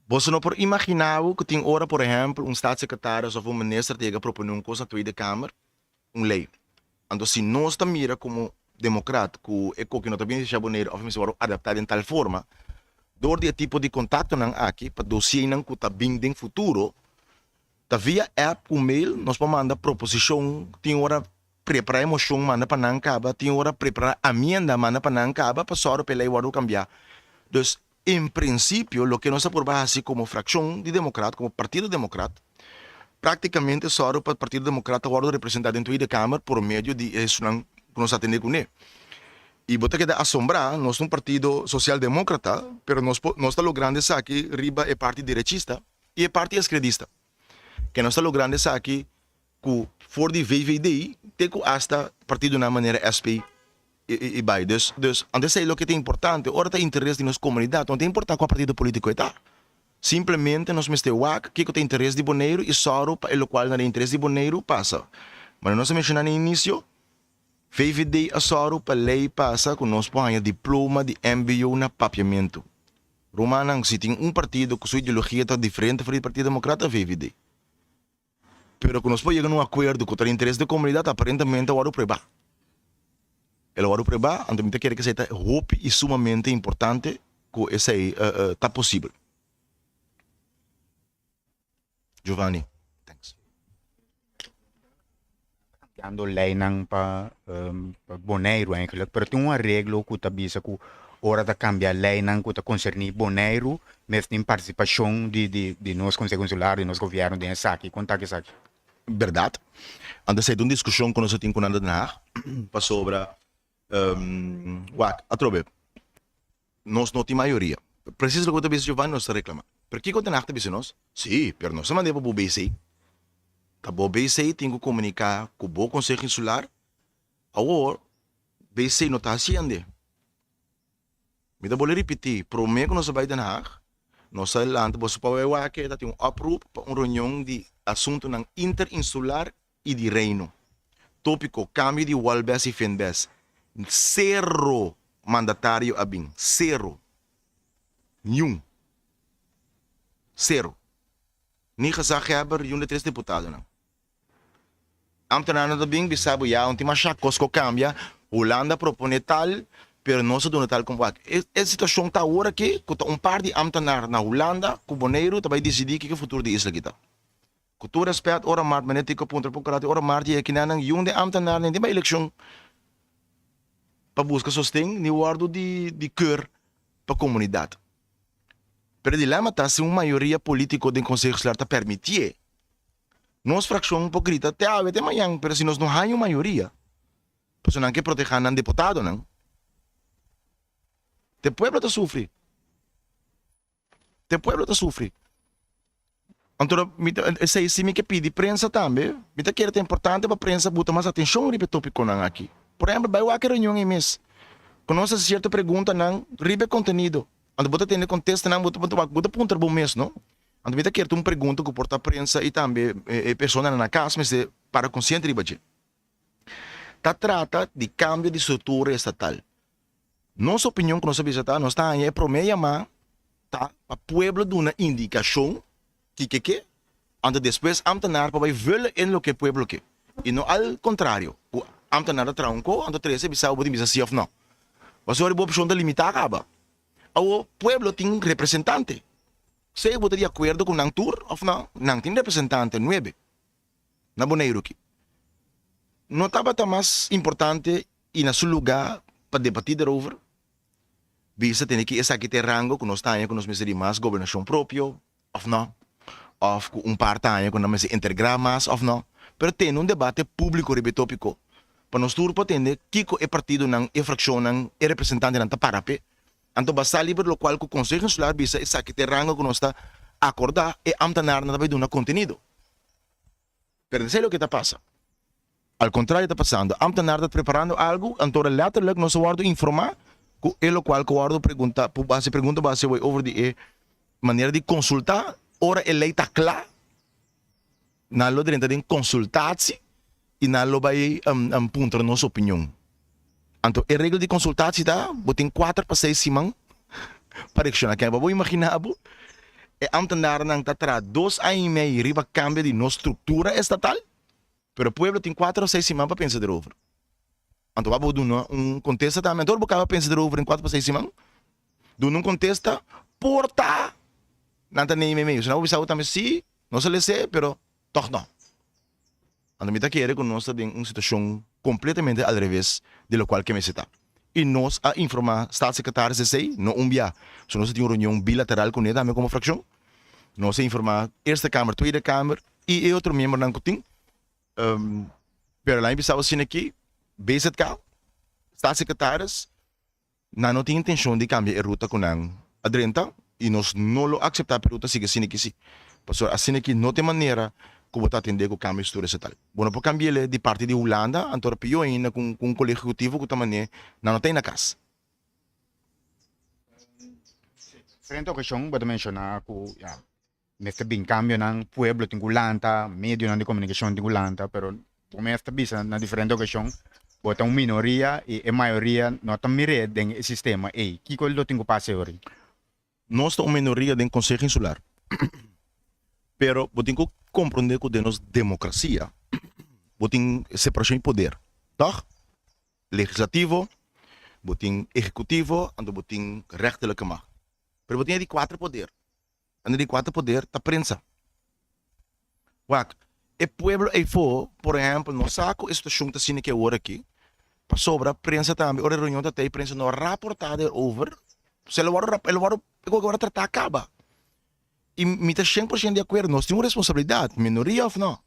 boso no por imaginá bo ku tin ora por ehèmpel un staatssecretaris òf un minister ta yega proponé un kos na Tweede Kamer, un lei. Anto si nos ta mira komo demokrat ku e koki no ta beneficia Boneiru òf e mester wòrdu adaptá den tal forma, dor di e tipo di kontaktonan aki pa dosienan ku ta bin den futuro, ta via app ku mail nos por manda proposishon, tin ora prepará e moshon manda pa nan kaba, tin ora prepará amienda manda pa nan kaba pa sòru pa e lei wòrdu kambiá. Dus. En prinsipio loke nos a purba hasi komo frakshon di Demokrat, komo Partido Demokrat, praktikamente sòru pa Partido Demokrat ta wòrdu representá den Tweede Kamer por medio di esunnan ku nos a tende kuné. I bo ta keda asombrá, nos ta un partido sosialdemókrata, pero nos por nos ta logrando esaki riba e parti derechista i e parti eskredista. Ke nos ta logrando esaki ku for di VVD te ku asta partidonan manera SP i bai. Dus, dus, anto esei loke ta importante, ora ta interes di nos komunidat, no ta importá kua partido polítiko e ta. Simplemente nos mester wak kiko ta interes di Boneiru i sòru pa e lokual na den interes di Boneiru pasa. Manera nos a menshoná na inisio, VVD a sòru pa lei pasa ku nos por haña diploma di mbo na Papiamentu. Rumannan, si tin un partido ku su ideologia ta diferente for di Partido Demokrata, VVD. Pero ku nos por yega na un akuerdo ku ta di interes di komunidat aparentemente a wòrdu pruebá. El a wòrdu pruebá, anto mi ta kere ku esei ta hopi i sumamente importante ku esei ta posibel. Giovanni, thanks. Cambiando leynan pa Boneiru eigenlijk, pero tin un areglo ku ta bisa ku ora ta cambia leynan ku ta concerni Boneiru mes tin participacion di di di nos Conseho Insular, di nos gobierno den esaki. Kon ta ku esaki? Berdad. Anto esei ta un diskushon ku nos a tin ku nan Den Haag pasobra wak atrobe Nos no tin mayoria. Precies loke bo ta bisa Giovanni nos ta reclama. Pero kiko Den Haag ta bisa nos? Si, pero nos ta mand'é pa bo BC. Ta bo BC tin ku komunika ku bo Konseho Insular. Awor, BC no ta hasiende. Mi ta bolbe ripití, promé ku nos a bai Den Haag, nos a lanta boso pa bai wak ta tin un oproep pa un reunion di asuntunan interinsular i di Reino. Tópiko, Kambio di Walbes i Finbes. Sero mandatario a bin. Sero. Niun. Sero. Ni gezaghebber, niun di tres diputadonan. Ambtenarnan ta bin bisa bo, ya, un tin masha kos ku kambia. Hulanda a proponé tal, pero nos a duna tal komo wak. E e situashon ta awor aki ku ta un par di ambtenar na Hulanda ku Boneiru ta bai disidí kiko e futuro di isla aki ta. Ku tur rèspèt, ora Mart meneer Tico puntra poko ratu, ora Mart yega kinan yun den ambtenaarnan den bai elekshon pa buska sosten ni wòrdu di di keur pa komunidat. Pero e dilema ta si un mayoria polítiko den Konseho Insular ta pèrmitié. Nos frakshon por grita te awe te mañan, pero si nos no haña un mayoria, pasobra nan ke protehá nan deputadonan, te pueblo ta sufri. Te pueblo ta sufri. Anto mi ta esei si mi ke pidi prensa tambe, mi ta kere ta importante pa prensa buta mas atenshon riba e topikonan aki. Por ehempel, bai wak e reunion ei mes. Ku nos hasi sierto preguntanan riba e kontenido. Anto bo ta tende kontestanan, bo ta wak, bo ta puntra bo mes, no? Anto mi ta kere ta un pregunta ku por ta prensa i tambe e personanan na kas mester para konsiente riba dje. Ta trata di kambio di struktura estatal. Nos opinion ku nos a bisa ta, nos ta haña e promé yamá ta pa pueblo duna indikashon kiko ke, anto despues ámtenar pa bai vùllen in loke pueblo ke. I no al kontrario, ku ámtenar ta traha un ko, anto trese bisa bo tin bisa si òf nò. Pasobra bo opshon ta limitá kaba. Awor pueblo tin representante. Sea bo ta di akuerdo ku nan tur òf nò, nan tin representante, nuebe. Na Boneiru aki. No tabata mas importante i na su lugá pa debatí derover? Bisa tene ki esaki ta e rango ku nos ta haña ku nos mester di mas gobernashon propio òf nò? Òf ku un par ta haña ku nan mester intergrá mas òf nò? Pero tene un debate públiko riba e tópiko pa nos tur por tende kiko e partidonan, e frakshonnan, e representantenan ta para p'e. Anto basá liber lokual ku Konseho Insular bisa esaki ta e rango ku nos ta akordá, e ámtenarnan ta bai duna kontenido. Pero esei loke ta pasa. Al contrario ta pasando. Ambtenaar ta preparando algo, anto ora letterlijk nos a wordo informa cu e locual cu wordo pregunta, pu haci pregunta bo haci away over di e manera di consulta, ora e ley ta cla, nan lo drenta den consultatie y nan lo bay puntra nos opinion. Anto e regel di consultatie ta, bo tin cuater pa seis siman pa reacciona. Kende pa bo imagina bo, e ambtenaarnan ta traha dos aña y mei riba cambio di nos structura estatal, pero pueblo tin cuater of seis siman pa pensa derover. Anto wak bo duna un contesta tambe. Anto ora bo caba pensa derover den cuater pa seis siman, duna un contesta, por ta nan ta nei mei mei. Sino bo bisa bo tambe si, nos a lese, pero tog no. Anto mi ta kere ku nos ta den un situashon kompletamente al reves di lokual ke mester ta. I nos a informá Staatssecretaris esei, no un bia. So nos a tin un reunion bilateral kuné tambe komo frakshon. Nos a informá Eerste Kamer, Tweede Kamer i e otro miembronan ku tin. Pero laña bisao asina aki, BZK, Staatssecretaris, nan no tin intenshon di kambia e ruta ku nan a drenta i nos no lo akseptá pa e ruta sigui asina aki si. Pasobra asina aki no ta e manera ku bo ta atendé ku kambio di struktura estatal. Bo no por kambi'el di parti di Hulanda, anto pió ainda ku un kolegio ehekutivo ku ta manera nan no ta na kas. Diferente okashon bo ta menshoná ku ya mester bin kambionan, pueblo tin ku lanta, medionan di komunikashon tin ku lanta, pero bo mes ta bisa na diferente okashon bo ta un minoria i e mayoria no ta mir'é den e sistema ei. Kiko lo tin ku pasa e ora ei? Nos ta un minoria den Konseho Insular, pero bo tin ku komprondé ku den nos demokrasia bo tin separashon di poder, tòg? Legislativo, bo tin ehekutivo, anto bo tin rechterlijke macht. Pero bo tin e di kuater poder. Anto di kuater poder ta prensa. Wak, e pueblo eyfo, por ehempel, no sa ku e situashon ta asina ke awor aki, pasobra prensa tambe, ora e reunion ta tei, prensa no raportá derover, se lo wòrdu, e lo wòrdu, e wòrdu tratá kaba. I mi ta shen por shen di akuerdo, nos tin un responsabilidat, minoria òf no,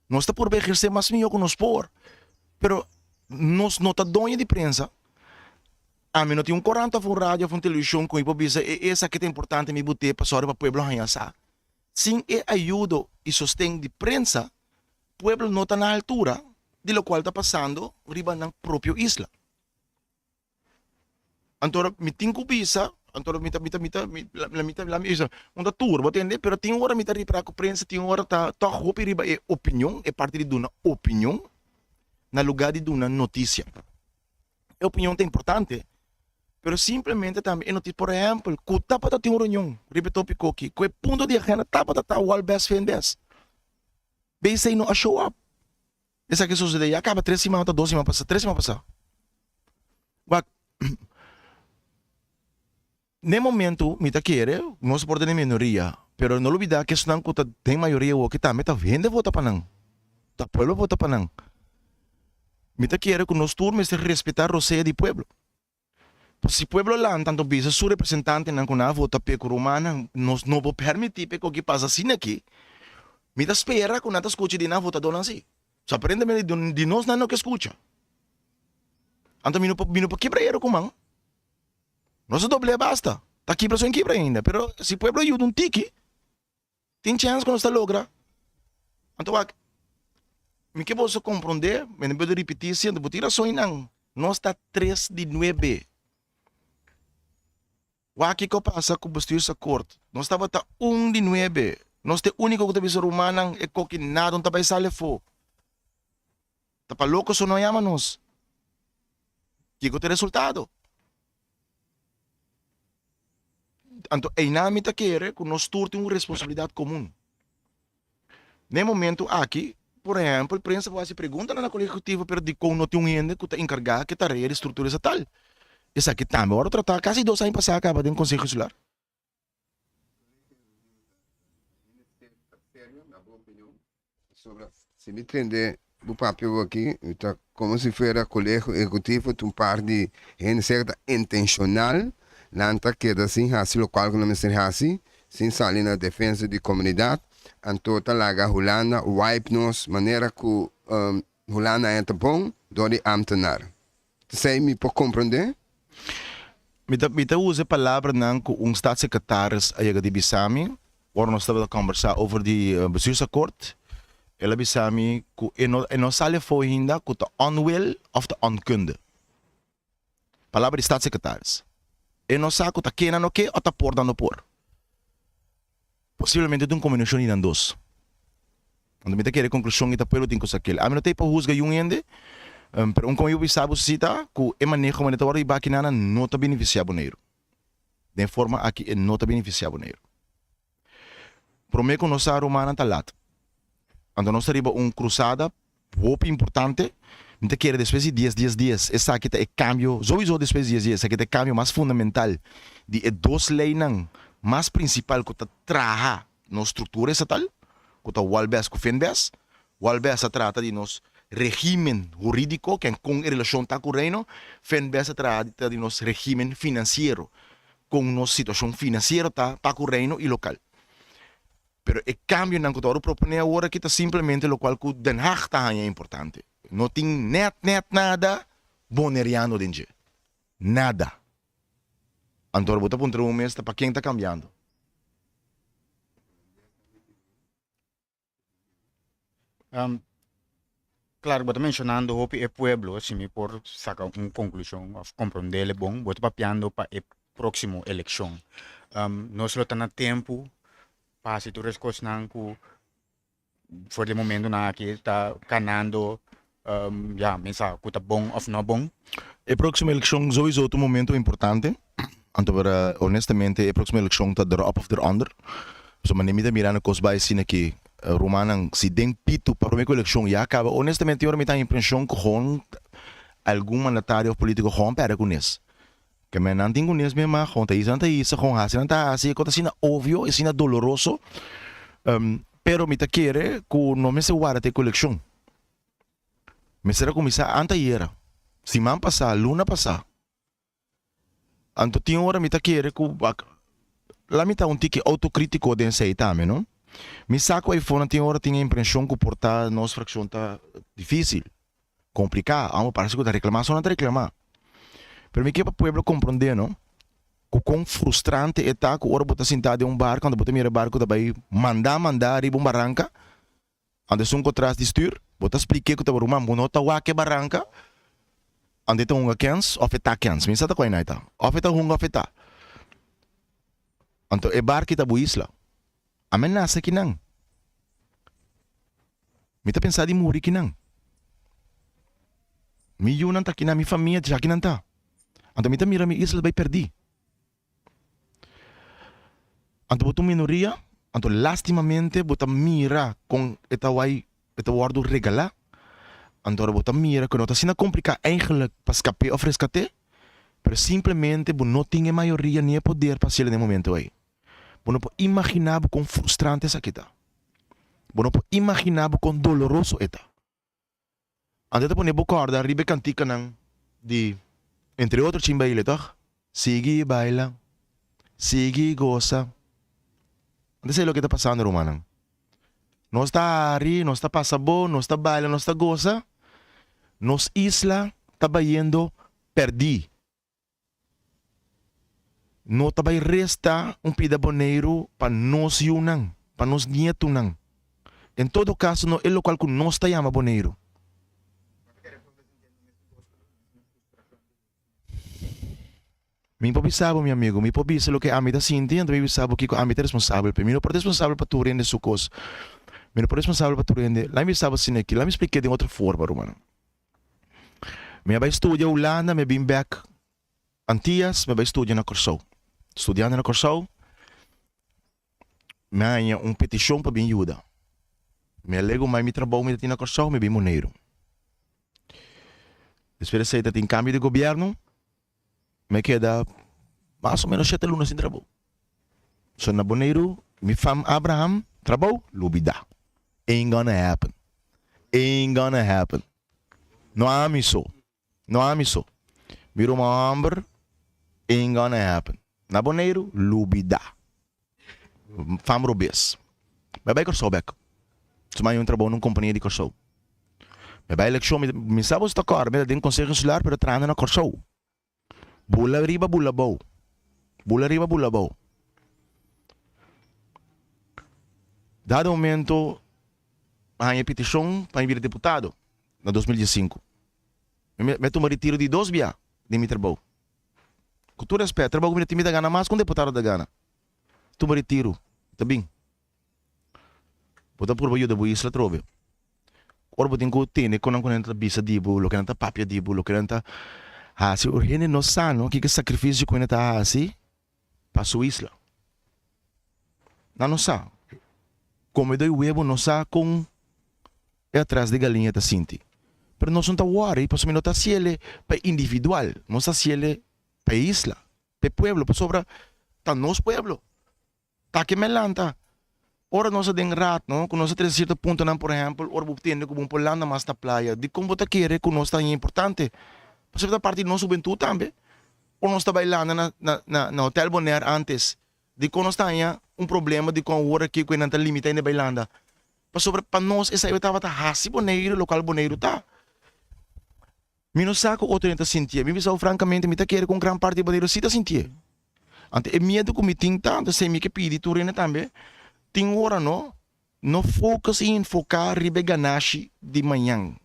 nos ta purba ehersé mas mihó ku nos por, pero nos no ta doño di prensa. Ami no tin un korant òf un radio òf un televishon ku mi por bisa e esaki ta importante mi bot'é pasobra pa pueblo haña sa. Sin e ayudo i sosten di prensa, pueblo no ta na altura di lokual ta pasando riba nan propio isla. Anto mi tin ku bisa, anto mi ta mi ta mi ta mi ta mi ta un ta tur, bo tende? Pero tin ora mi ta ripara ku prensa tin ora ta tòg hopi riba e opinion, e parti di duna opinion na lugá di duna notisia. E opinion ta importante, pero simplemente tambe e notisia, por ehempel, ku tabata tin un reunion riba e topiko aki, ku e punto di agenda tabata ta wal bes fin bes. BC no a show up. Esaki a sosode ya kaba tres siman ota dos siman pasa, tres siman pasa. Wak, n'e momento mi ta kere nos por ta den minoria, pero no lubida ku esnan ku ta den mayoria awoki tambe ta hende vota pa nan, ta pueblo vota pa nan. Mi ta kere ku nos tur mester respeta rosea di pueblo. Pasobra si pueblo lanta anto bisa su representantenan ku nan a vota p'e ku rumannan nos no por permití p'e koki pasa asina aki. Mi ta spera ku nan ta skucha di nan votadónan si. So aparentemente di nos nan no ke skucha. Anto mi no por mi no por kibra hero ku man. Nos a dobl'é basta. Ta kibra so en kibra ainda. Pero si pueblo yuda un tiki. Tin chèns ku nos ta logra. Anto wak, mi ke boso komprondé, mi no puedo ripití siempre, bo tin rason einan. Nos ta tres di nuebe. Wak kiko pasa ku bestuursakkoord. Nos tabata un di nuebe. Nos ta e úniko ku ta bisa rumannan e koki nada no ta bai sali afó. Ta pa loko so no yama nos. Kiko ta e resultado? Anto einan mi ta kere ku nos tur tin un responsabilidat komun. Na e momento aki, por ehèmpel, prensa por hasi preguntanan na Kolegio Ehekutivo pero dikon no tin un hende ku ta enkargá ku e tarea di struktura estatal? Esaki tambe wòrdu tratá kasi dos aña pasá kaba den Konseho Insular. Pasobra si mi tende bo papia bo aki, mi ta como si fuera Colegio Ehecutivo ta un par di hende sea cu ta intencional, nan ta keda sin haci locual cu nan mester haci, sin sali na defensa di comunidad, anto ta laga Hulanda wipe nos manera cu Hulanda aña ta bon dor di ambtenaar. Esei mi por comprende. Mi ta mi ta usa e palabranan cu un staatssecretaris a yega di bisa mi ora nos tabata combersa over di bestuursakkoord. El a bisa mi cu e no e no sali afo ainda cu ta onwil of ta onkunde. Palabra di staatssecretaris. E no sa cu ta ke nan no ke of ta por nan no por. Posiblemente ta un kombinashon di nan dos. Anto mi ta kere konklushon i ta pueblo tin ku sa kel. Ami no ta ei pa husga yun hende, pero un kon yu bisa bo si ta ku e maneho manera ta wòrdu hibá akinana no ta benefisiá Boneiru. Den e forma aki e no ta benefisiá Boneiru. Promé ku nos sa rumannan ta lat. Anto nos ta riba un krusada Hopi importante, mi ta kere despues di dies dies dies esaki ta e cambio, souiso despues di dies dies esaki ta e cambio mas fundamental di e dos leynan mas principal cu ta traha nos structura estatal, cu ta Walbes cu Finbes. Walbes ta trata di nos regimen hurídiko, ken kon e relashon ta ku Reino, Finbes ta traha ta di nos regimen finansiero, kon nos situashon finansiero ta pa ku Reino i lokal. Pero e kambionan ku ta wòrdu proponé awor aki ta simplemente lokual ku Den Haag ta haña importante. No tin nèt nèt nada boneriano den dje. Nada. Anto ora bo ta puntra bo mes ta pa ken ta kambiando? Claro, bo ta mencionando hopi e pueblo, si mi por saca un conclusion of comprendele bon, bo ta papiando pa e próximo eleccion. Nos lo ta na tempo pa haci tur es cosnan cu for di e momentonan aki ta canando, ya, mi sa cu ta bon of no bon. E próximo eleccion sowieso ta un momento importante. Anto pero honestamente e próximo eleccion ta der op of der onder. Pasobra manera mi ta mira na cos bai asina ki rumannan si den pitu pa prome cu eleccion ya caba honestamente ora mi ta impresion cu gewoon algun mandatario of politico gewoon perde cu nes. Ke men nan tin cu nes men mas gewoon ta hisa nan ta hisa gewoon haci nan ta haci e cos ta asina obvio y asina doloroso pero mi ta kere cu no mester warda te cu eleccion. Mester a cuminsa antayera, siman pasa, luna pasa. Anto tin ora mi ta kere ku wak la mi ta un tiki outokritiko den esei tambe no. Mi sa ku eifonan tin ora tin e impreshon ku por ta nos frakshon ta difisil, kompliká, amo parse ku ta reklamá so nan ta reklamá. Pero mi ke pa pueblo komprondé no ku kon frustrante e ta ku ora bo ta sintá den un barko anto bo ta mira e barko ta bai mandá mandá riba un baranka Anto esun ku tras di stuur, bo ta splik'é ku ta bo ruman, bo no ta wak e baranka, anto e ta hunga kens òf e ta kens, mi sa ta kua e ta, òf e ta hunga òf e ta. Anto e barki ta bo isla. Ami a nase kinan. Mi ta pensa di muri kinan. Mi yunan ta kinan, mi famia dja kinan ta. Anto mi ta mira mi isla ta bai pèrdí. Anto bo ta un minoria, anto lastimamente bo ta mira kon e ta wai, e ta wòrdu regalá. Anto ora bo ta mira ku no ta asina kompliká eigentlik pa skap'é òf reskat'é, pero simplemente bo no tin e mayoria ni e poder pa hasiel den e momento ei. Bo no por imaginá bo kon frustrante esaki ta. Bo no por imaginá bo kon doloroso e ta. Anto e ta pone bo kòrda riba e kantikanan di, entre otro, Chin Baile, tòg? Sigui baila, sigui gosa. Anto esei loke ta pasando, rumannan. Nos ta hari, nos ta pasa bon, nos ta baila, nos ta gosa. Nos isla ta bayendo pèrdí. No ta bai resta un pida Boneiru pa nos yunan, pa nos nietunan. En todo kaso no e lokual ku nos ta yama Boneiru. Mi por bisa bo, mi amigu, mi por bisa loke ami ta sinti, anto mi bisa bo kiko ami ta responsabel p'e. Mi no por responsabel pa tur hende su kos. Mi no por responsabel pa tur hende. Laat mi bisa bo asina aki, laat mi splik'é den otro forma, rumannan. Mi a bai studia Hulanda, mi a bin bek Antias, mi a bai studia na Kòrsou. Studiando na Kòrsou, mi a haña un petishon pa bin yuda. Mi a legu mai mi trabou mi ta tin na Kòrsou, mi a bin Boneiru. Despues di esei ta tin kambio di gobièrnu, Mi a keda mas o menos shete luna sin trabou. So na Boneiru mi fam Abraham trabou lubida. Ain't gonna happen. Ain't gonna happen. No ami so. No ami so. Mi ruman homber ain't gonna happen. Na Boneiru lubida. Fam robes. Mi a bai Kòrsou bèk. So mi a haña un trabou na un kompania di Kòrsou. Mi a bai elekshon, mi mi sa bo si ta kòrda, mi ta den Konseho Insular pero trahando na Kòrsou. Bula riba bula abou. Bula riba bula abou. Dado momento mi a haña e petishon pa mi bira diputado na 2015. Mi a tuma retiro di dos bia den mi trabou. Ku tur respet, trabou ku mi ta tin mi ta gana mas ku un deputado ta gana. Tuma retiru, ta bin. Bo ta purba yuda bo isla atrobe. Ora bo tin ku tende kon nan ku nan ta bisa di bo, loke nan ta papia di bo, loke nan ta hasi. Ora hende no sa no kiko sakrifisio ku hende ta hasi pa su isla. Nan no sa. Komedó di webo no sa kon e atras di galiña ta sinti. Pero nos no ta wòri pasobra mi no ta hasiel pa e individual, nos ta hasiel pa e isla, pa e pueblo, pasobra ta nos pueblo. Ta ke me lanta. Ora nos ta den raad no, ku nos ta trese sierto puntonan, por ehèmpel, ora bo tende ku bo por landa mas na playa, dikon bo ta kere ku nos ta haña importante? Pasobra ta parti di nos hubentut tambe. Ora nos ta bai landa na na na Hotel Bonaire ántes, dikon nos ta haña un problema dikon awor aki ku e nan ta limita hende bai landa? Pasobra pa nos esei tabata hasi Boneiru lokual Boneiru ta. Mi no sa ku otro hende ta sintié. Mi bisa bo frankamente, mi ta kere ku un gran parti di Boneiru sí ta sintié. Anto e miedu ku mi tin ta, anto esei mi ke pidi tur hende tambe, tin ora no, no focus i enfoká riba e ganashi di mañan,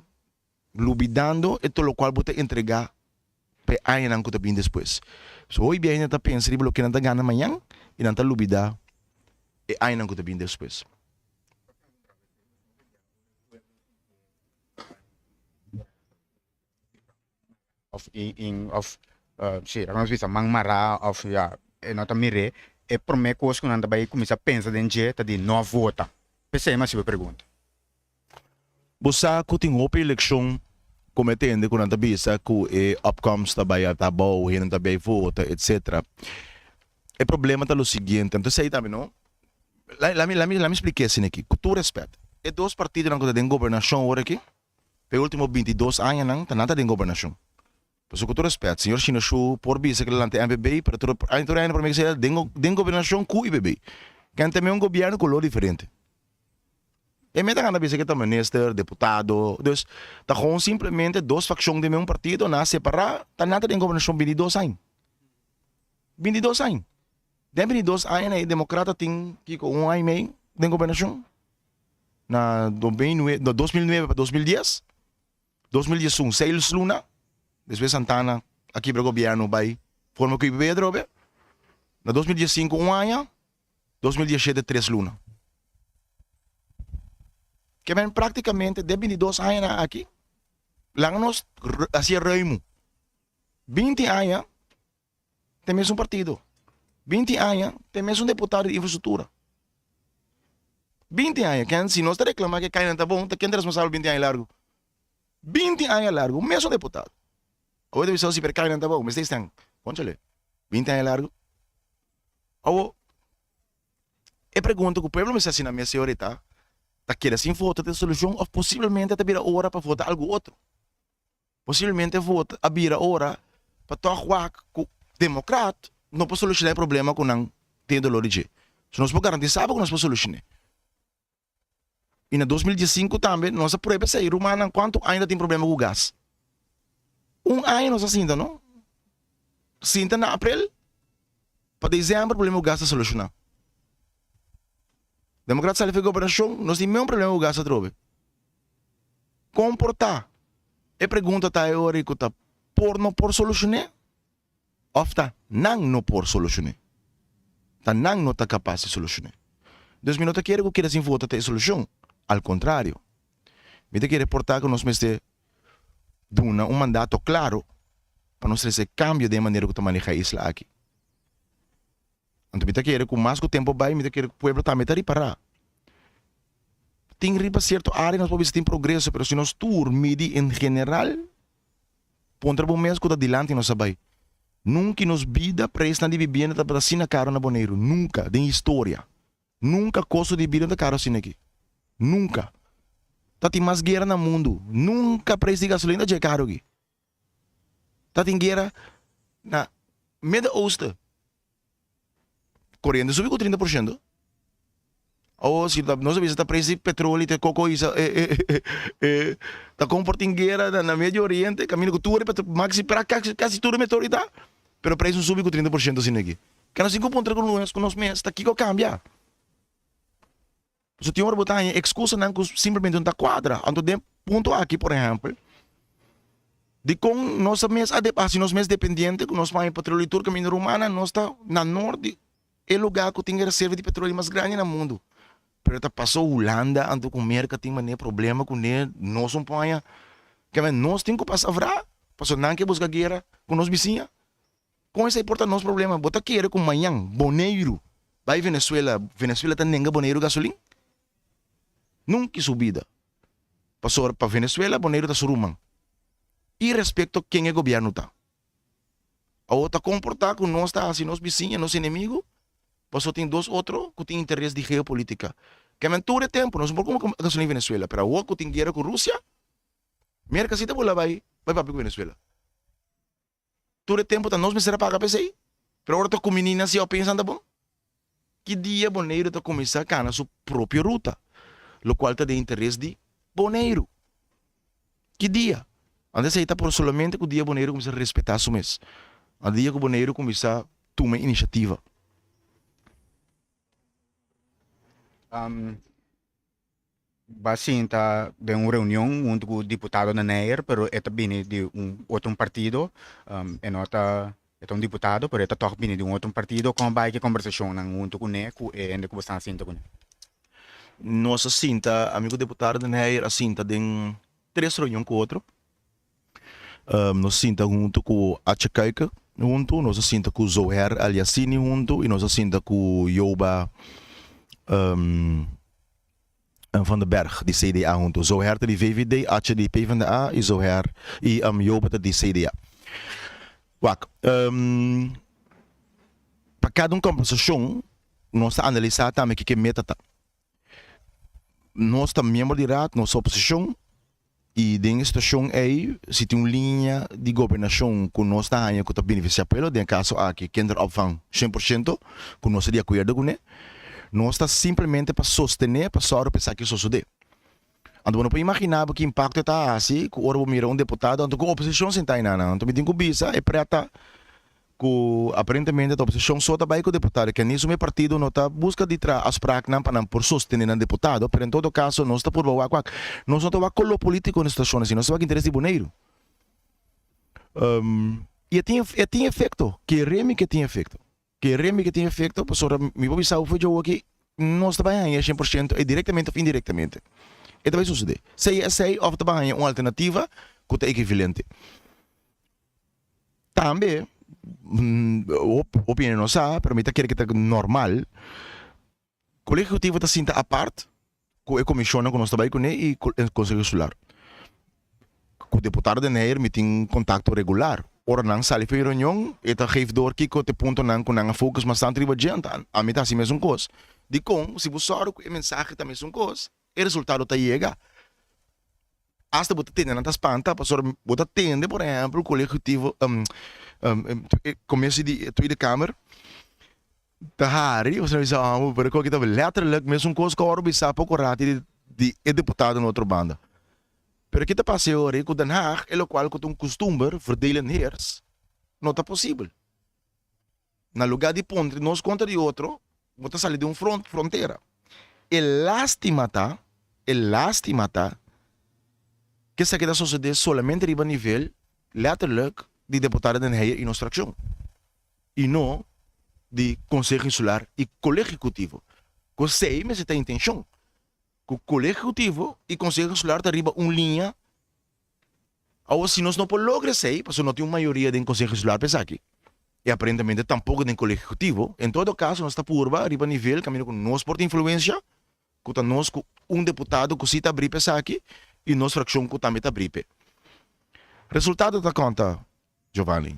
lubidando e tur lokual bo ta entregá pa e añanan ku ta bin despues. So hopi bia hende ta pensa riba loke nan ta gana mañan i nan ta lubidá e añanan ku ta bin despues. Of in in of si laga nos bisa man mará of ya e no ta mir'é e promé kos ku nan ta bai kuminsá pensa den dje ta di no a vota. P'esei mi a hasi bo e pregunta. Bo sa ku tin hopi elekshon ku mi a tende ku nan ta bisa ku e opkomst ta bai ata abou, hende ta bai vota etsetera. E problema ta lo siguiente, anto esei tambe no, lami lami lami splika esei aki ku tur rèspèt. E dos partidonan ku ta den gobernashon awor aki, pa e ultimo bintidos añanan ta nan ta den gobernashon. Pasobra ku tur rèspèt, señor Shinoshou por bisa ku el a lanta MPB, pero tur tur aña promé ku esei den den gobernashon ku IPB. Ken ta un gobièrnu kolor diferente. E meta gana bisa ku e ta minister, deputado, dus ta gewoon simplemente dos fakshon den un partido nan a separá, ta nan ta den gobernashon bintidos aña. 22 aña. Den 22 aña na e demokrata tin kiko un aña i mei den gobernashon. Na 2009 pa 2010, 2011 seis luna, despues Santana a kibra gobièrnu bai forma ku IPB atrobe. Na 2015 un aña, 2017 tres luna. Ke men praktikamente den 22 añanan aki laga nos hasi e ruimu. 20 aña te mesun partido. 20 aña te mesun deputado di infrastruktura. 20 aña, ken si nos ta reclama ke kainan ta bon, ta ken ta responsabel 20 aña largu? 20 aña largu, mesun deputado. Awo ta bisa si pero kainan ta bon, mester esnan, conchale, 20 aña largu. Awo, e pregunta ku pueblo mester hasi na mes señor ta, ta keda sin vota ta e solucion of posiblemente ta bira ora pa vota algu otro? Posiblemente vota a bira ora pa tòg wak ku demokrat no por solushoná e problema ku nan tin e doló di dje. So nos por garantisá bo ku nos por solushoné. I na 2015 tambe nos a prueba esei. Rumannan kuantu aña ta tin problema ku gas? Un aña nos a sinta no. Sinta na aprel pa desèmber problema ku gas ta solushoná. Demokrat sali for e gobernashon nos tin meun problema ku gas atrobe. Kon por ta? E pregunta ta e ora ku ta por no por solushon'é òf ta nan no por solushon'é? Ta nan no ta kapas di solushon'é. Dus mi no ta kere ku keda sin vota ta e solushon, al kontrario. Mi ta kere por ta ku nos mester duna un mandato klaro pa nos trese kambio den e manera ku ta maneha e isla aki. Anto mi ta kere ku mas ku tempu bai mi ta kere ku pueblo tambe ta ripará. Tin riba sierto área nos por bisa tin progreso pero si nos tur midi en general puntra bo mes ku ta dilanti nos a bai. Nunka nos bida preisnan di bibienda tabata asina karu na Boneiru, nunka den historia. Nunka kosto di bida ta karu asina aki. Nunka. Ta tin mas guera na mundu. Nunka preis di gasolina ta dje karu aki. Ta tin guera na Midden-Oosten. Koriente subi ku 30%. Awo si ta nos a bisa ta preis di petroli te koko isa e ta kon por tin guera na Medio Oriente kaminda ku tur e petro maxi pra kasi kasi tur e petroli ta pero preis no subi ku 30% asina aki. Ke nos tin ku puntra ku nos ku nos mes ta kiko a kambia. Pasobra tin ora bo ta haña ekskusanan ku simplemente no ta kuadra. Anto den punto aki por ehèmpel, dikon nos a mes a hasi nos mes dependiente ku nos paña petrolio tur kaminda rumana nos ta na nort di e lugá ku tin e reserva di petrolio mas grandi na mundu. Pero ta pasó Hulanda anto ku Merka tin manera problema kuné nos un paña keme nos tin ku pasa vra pasobra nan ke buska guera ku nos bisiña. Kon esei por ta nos problema? Bo ta kere ku mañan Boneiru bai Venezuela, Venezuela ta nenga Boneiru gasolin? Nunki su bida. Pasobra pa Venezuela Boneiru ta su ruman. Irespekto ken e gobièrnu ta. Awor ta komportá ku nos ta hasi nos bisiña nos enemigu? Pasobra tin dos otro ku tin interes di geopolitica. Ke men tur e tempu nos no por kumpra gasolina di Venezuela, pero awor ku tin guera ku Rusia, Merka si ta bula bai bai papia ku Venezuela. Tur e tempu ta nos mester a paga p'esei, pero ora ta kumini nan si a pensa ta bon. Ki dia Boneiru ta kuminsá kana su propio ruta, lokual ta den interes di Boneiru? Ki dia? Anto esei ta por solamente ku dia Boneiru kuminsá respetá su mes. Anto dia ku Boneiru kuminsá tuma inisiativa. Ba sinta den un reunion huntu ku diputado Naneyer, pero e ta bini di un otro un partido. E no ta, e ta un diputado, pero e ta tòg bini di un otro un partido. Kon bai ki kombersashonnan huntu kuné ku e hende ku bo sta sinta kuné? Nos a sinta, ami ku diputado Naneyer a sinta den tres reunion ku otro. Nos a sinta huntu ku Ache Kuiken huntu, nos a sinta ku Zoher El Yassini huntu i nos a sinta ku Joba van den Berg di CDA huntu. Zoher ta di VVD, Ache di PvdA i Zoher i Joba ta di CDA. Wak, pa kada un kombersashon nos ta analisá tambe kiko e meta ta. Nos ta miembro di raad, nos ta oposishon i den e situashon ei si tin un liña di gobernashon ku nos ta haña ku ta benefisiá pueblo, den e kaso aki kinderopvang 100% ku nos ta di akuerdo kuné, nos ta simplemente pa sostené pa sòru pa esaki sosodé. Anto bo no por imaginá bo ki impakto e ta hasi ku ora bo mira un deputado anto ku oposishon sintá einan. Anto mi tin ku bisa e prèt ta ku aparentemente ta oposishon so ta bai ku deputado, ke ni su me partido no ta buska di traha afspraaknan pa nan por sostene nan deputado, pero en todo kaso nos ta purba wak wak. Nos no ta wak koló politiko na situashon asina, nos ta wak interes di Boneiru. I e tin e tin efekto, kere mi ke tin efekto, kere mi ke tin efekto pasobra mi por bisa bo djoe aki nos ta bai haña 100% e direktamente of indirektamente e ta bai sosode, sea esei of ta bai haña un alternativa ku ta ekivalente. Tambe, hopi hende no sa, pero mi ta kere ke ta normal, Kolegio Ehekutivo ta sinta apart ku e komishonnan ku nos ta bai kuné i ku e Konseho Insular. Ku deputado Den Heyer mi tin kontakto regular. Ora nan sali for e reunion, e ta geef door kiko ta e puntonan ku nan a focus mas tantu riba dje, anto ami ta hasi mesun kos. Dikon? Si bo sòru ku e mensahe ta mesun kos, e resultado ta yega. Asta bo ta tende nan ta spanta pasobra bo ta tende por ehempel ku Ejecutivo Commissie di Tweede Kamer ta hari pasobra nan bisa amo pero koki ta letterlijk mesun kos ku awor bisa poko rati di e deputado na otro banda. Pero ki ta pasa e ora ku Den Haag e lokual ku ta un kustumber verdelen heers no ta posibel. Na lugá di pon nos kontra di otro, bo ta sali di un front, frontera. E lástima ta, e lástima ta, ku esaki ta sosodé solamente riba nivel, letterlijk, di deputado Den Heyer i nos frakshon, i no di Konseho Insular i Kolegio Ehekutivo. Ku esei mester ta intenshon, ku Kolegio Ehekutivo i Konseho Insular ta riba un liña. Awor si nos no por logra esei, pasobra no tin un mayoria den Konseho Insular pa esaki, i aparentemente tampoko den Kolegio Ehekutivo, en todo kaso nos ta purba riba nivel kaminda ku nos por tin influensia, ku ta nos ku un deputado ku si ta abrí pa esaki i nos frakshon ku tambe ta abrí p'e. Resultado ta konta. Giovanni,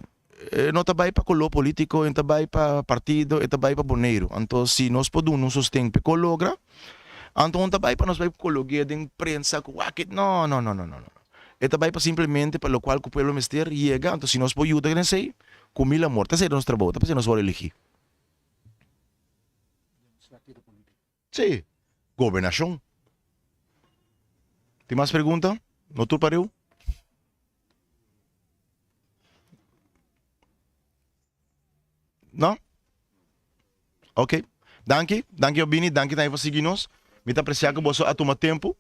E no ta bai pa koló polítiko, e no ta bai pa partido, e ta bai pa Boneiru. Anto si nos por duna un sosten p'e ko logra, anto no ta bai pa nos bai kologu'é den prensa ku wak no, no, no, no, no, no. E ta bai pa simplemente pa lokual ku pueblo mester yega, anto si nos por yuda den esei, ku mil amor. Ta esei nos trabou, ta p'esei nos wòrdu eligí. Sí, gobernashon. Tin mas pregunta? No tur pareu? No? Ok. Danki. Danki pa bini. Danki tambe pa sigui nos. Mi ta aprecia ku boso a tuma tempu.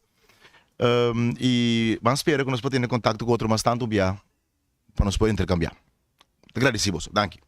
Um, i ban spera ku nos por tene kontakto ku otro mas tantu bia pa nos por interkambia. Ta gradisi boso. Danki.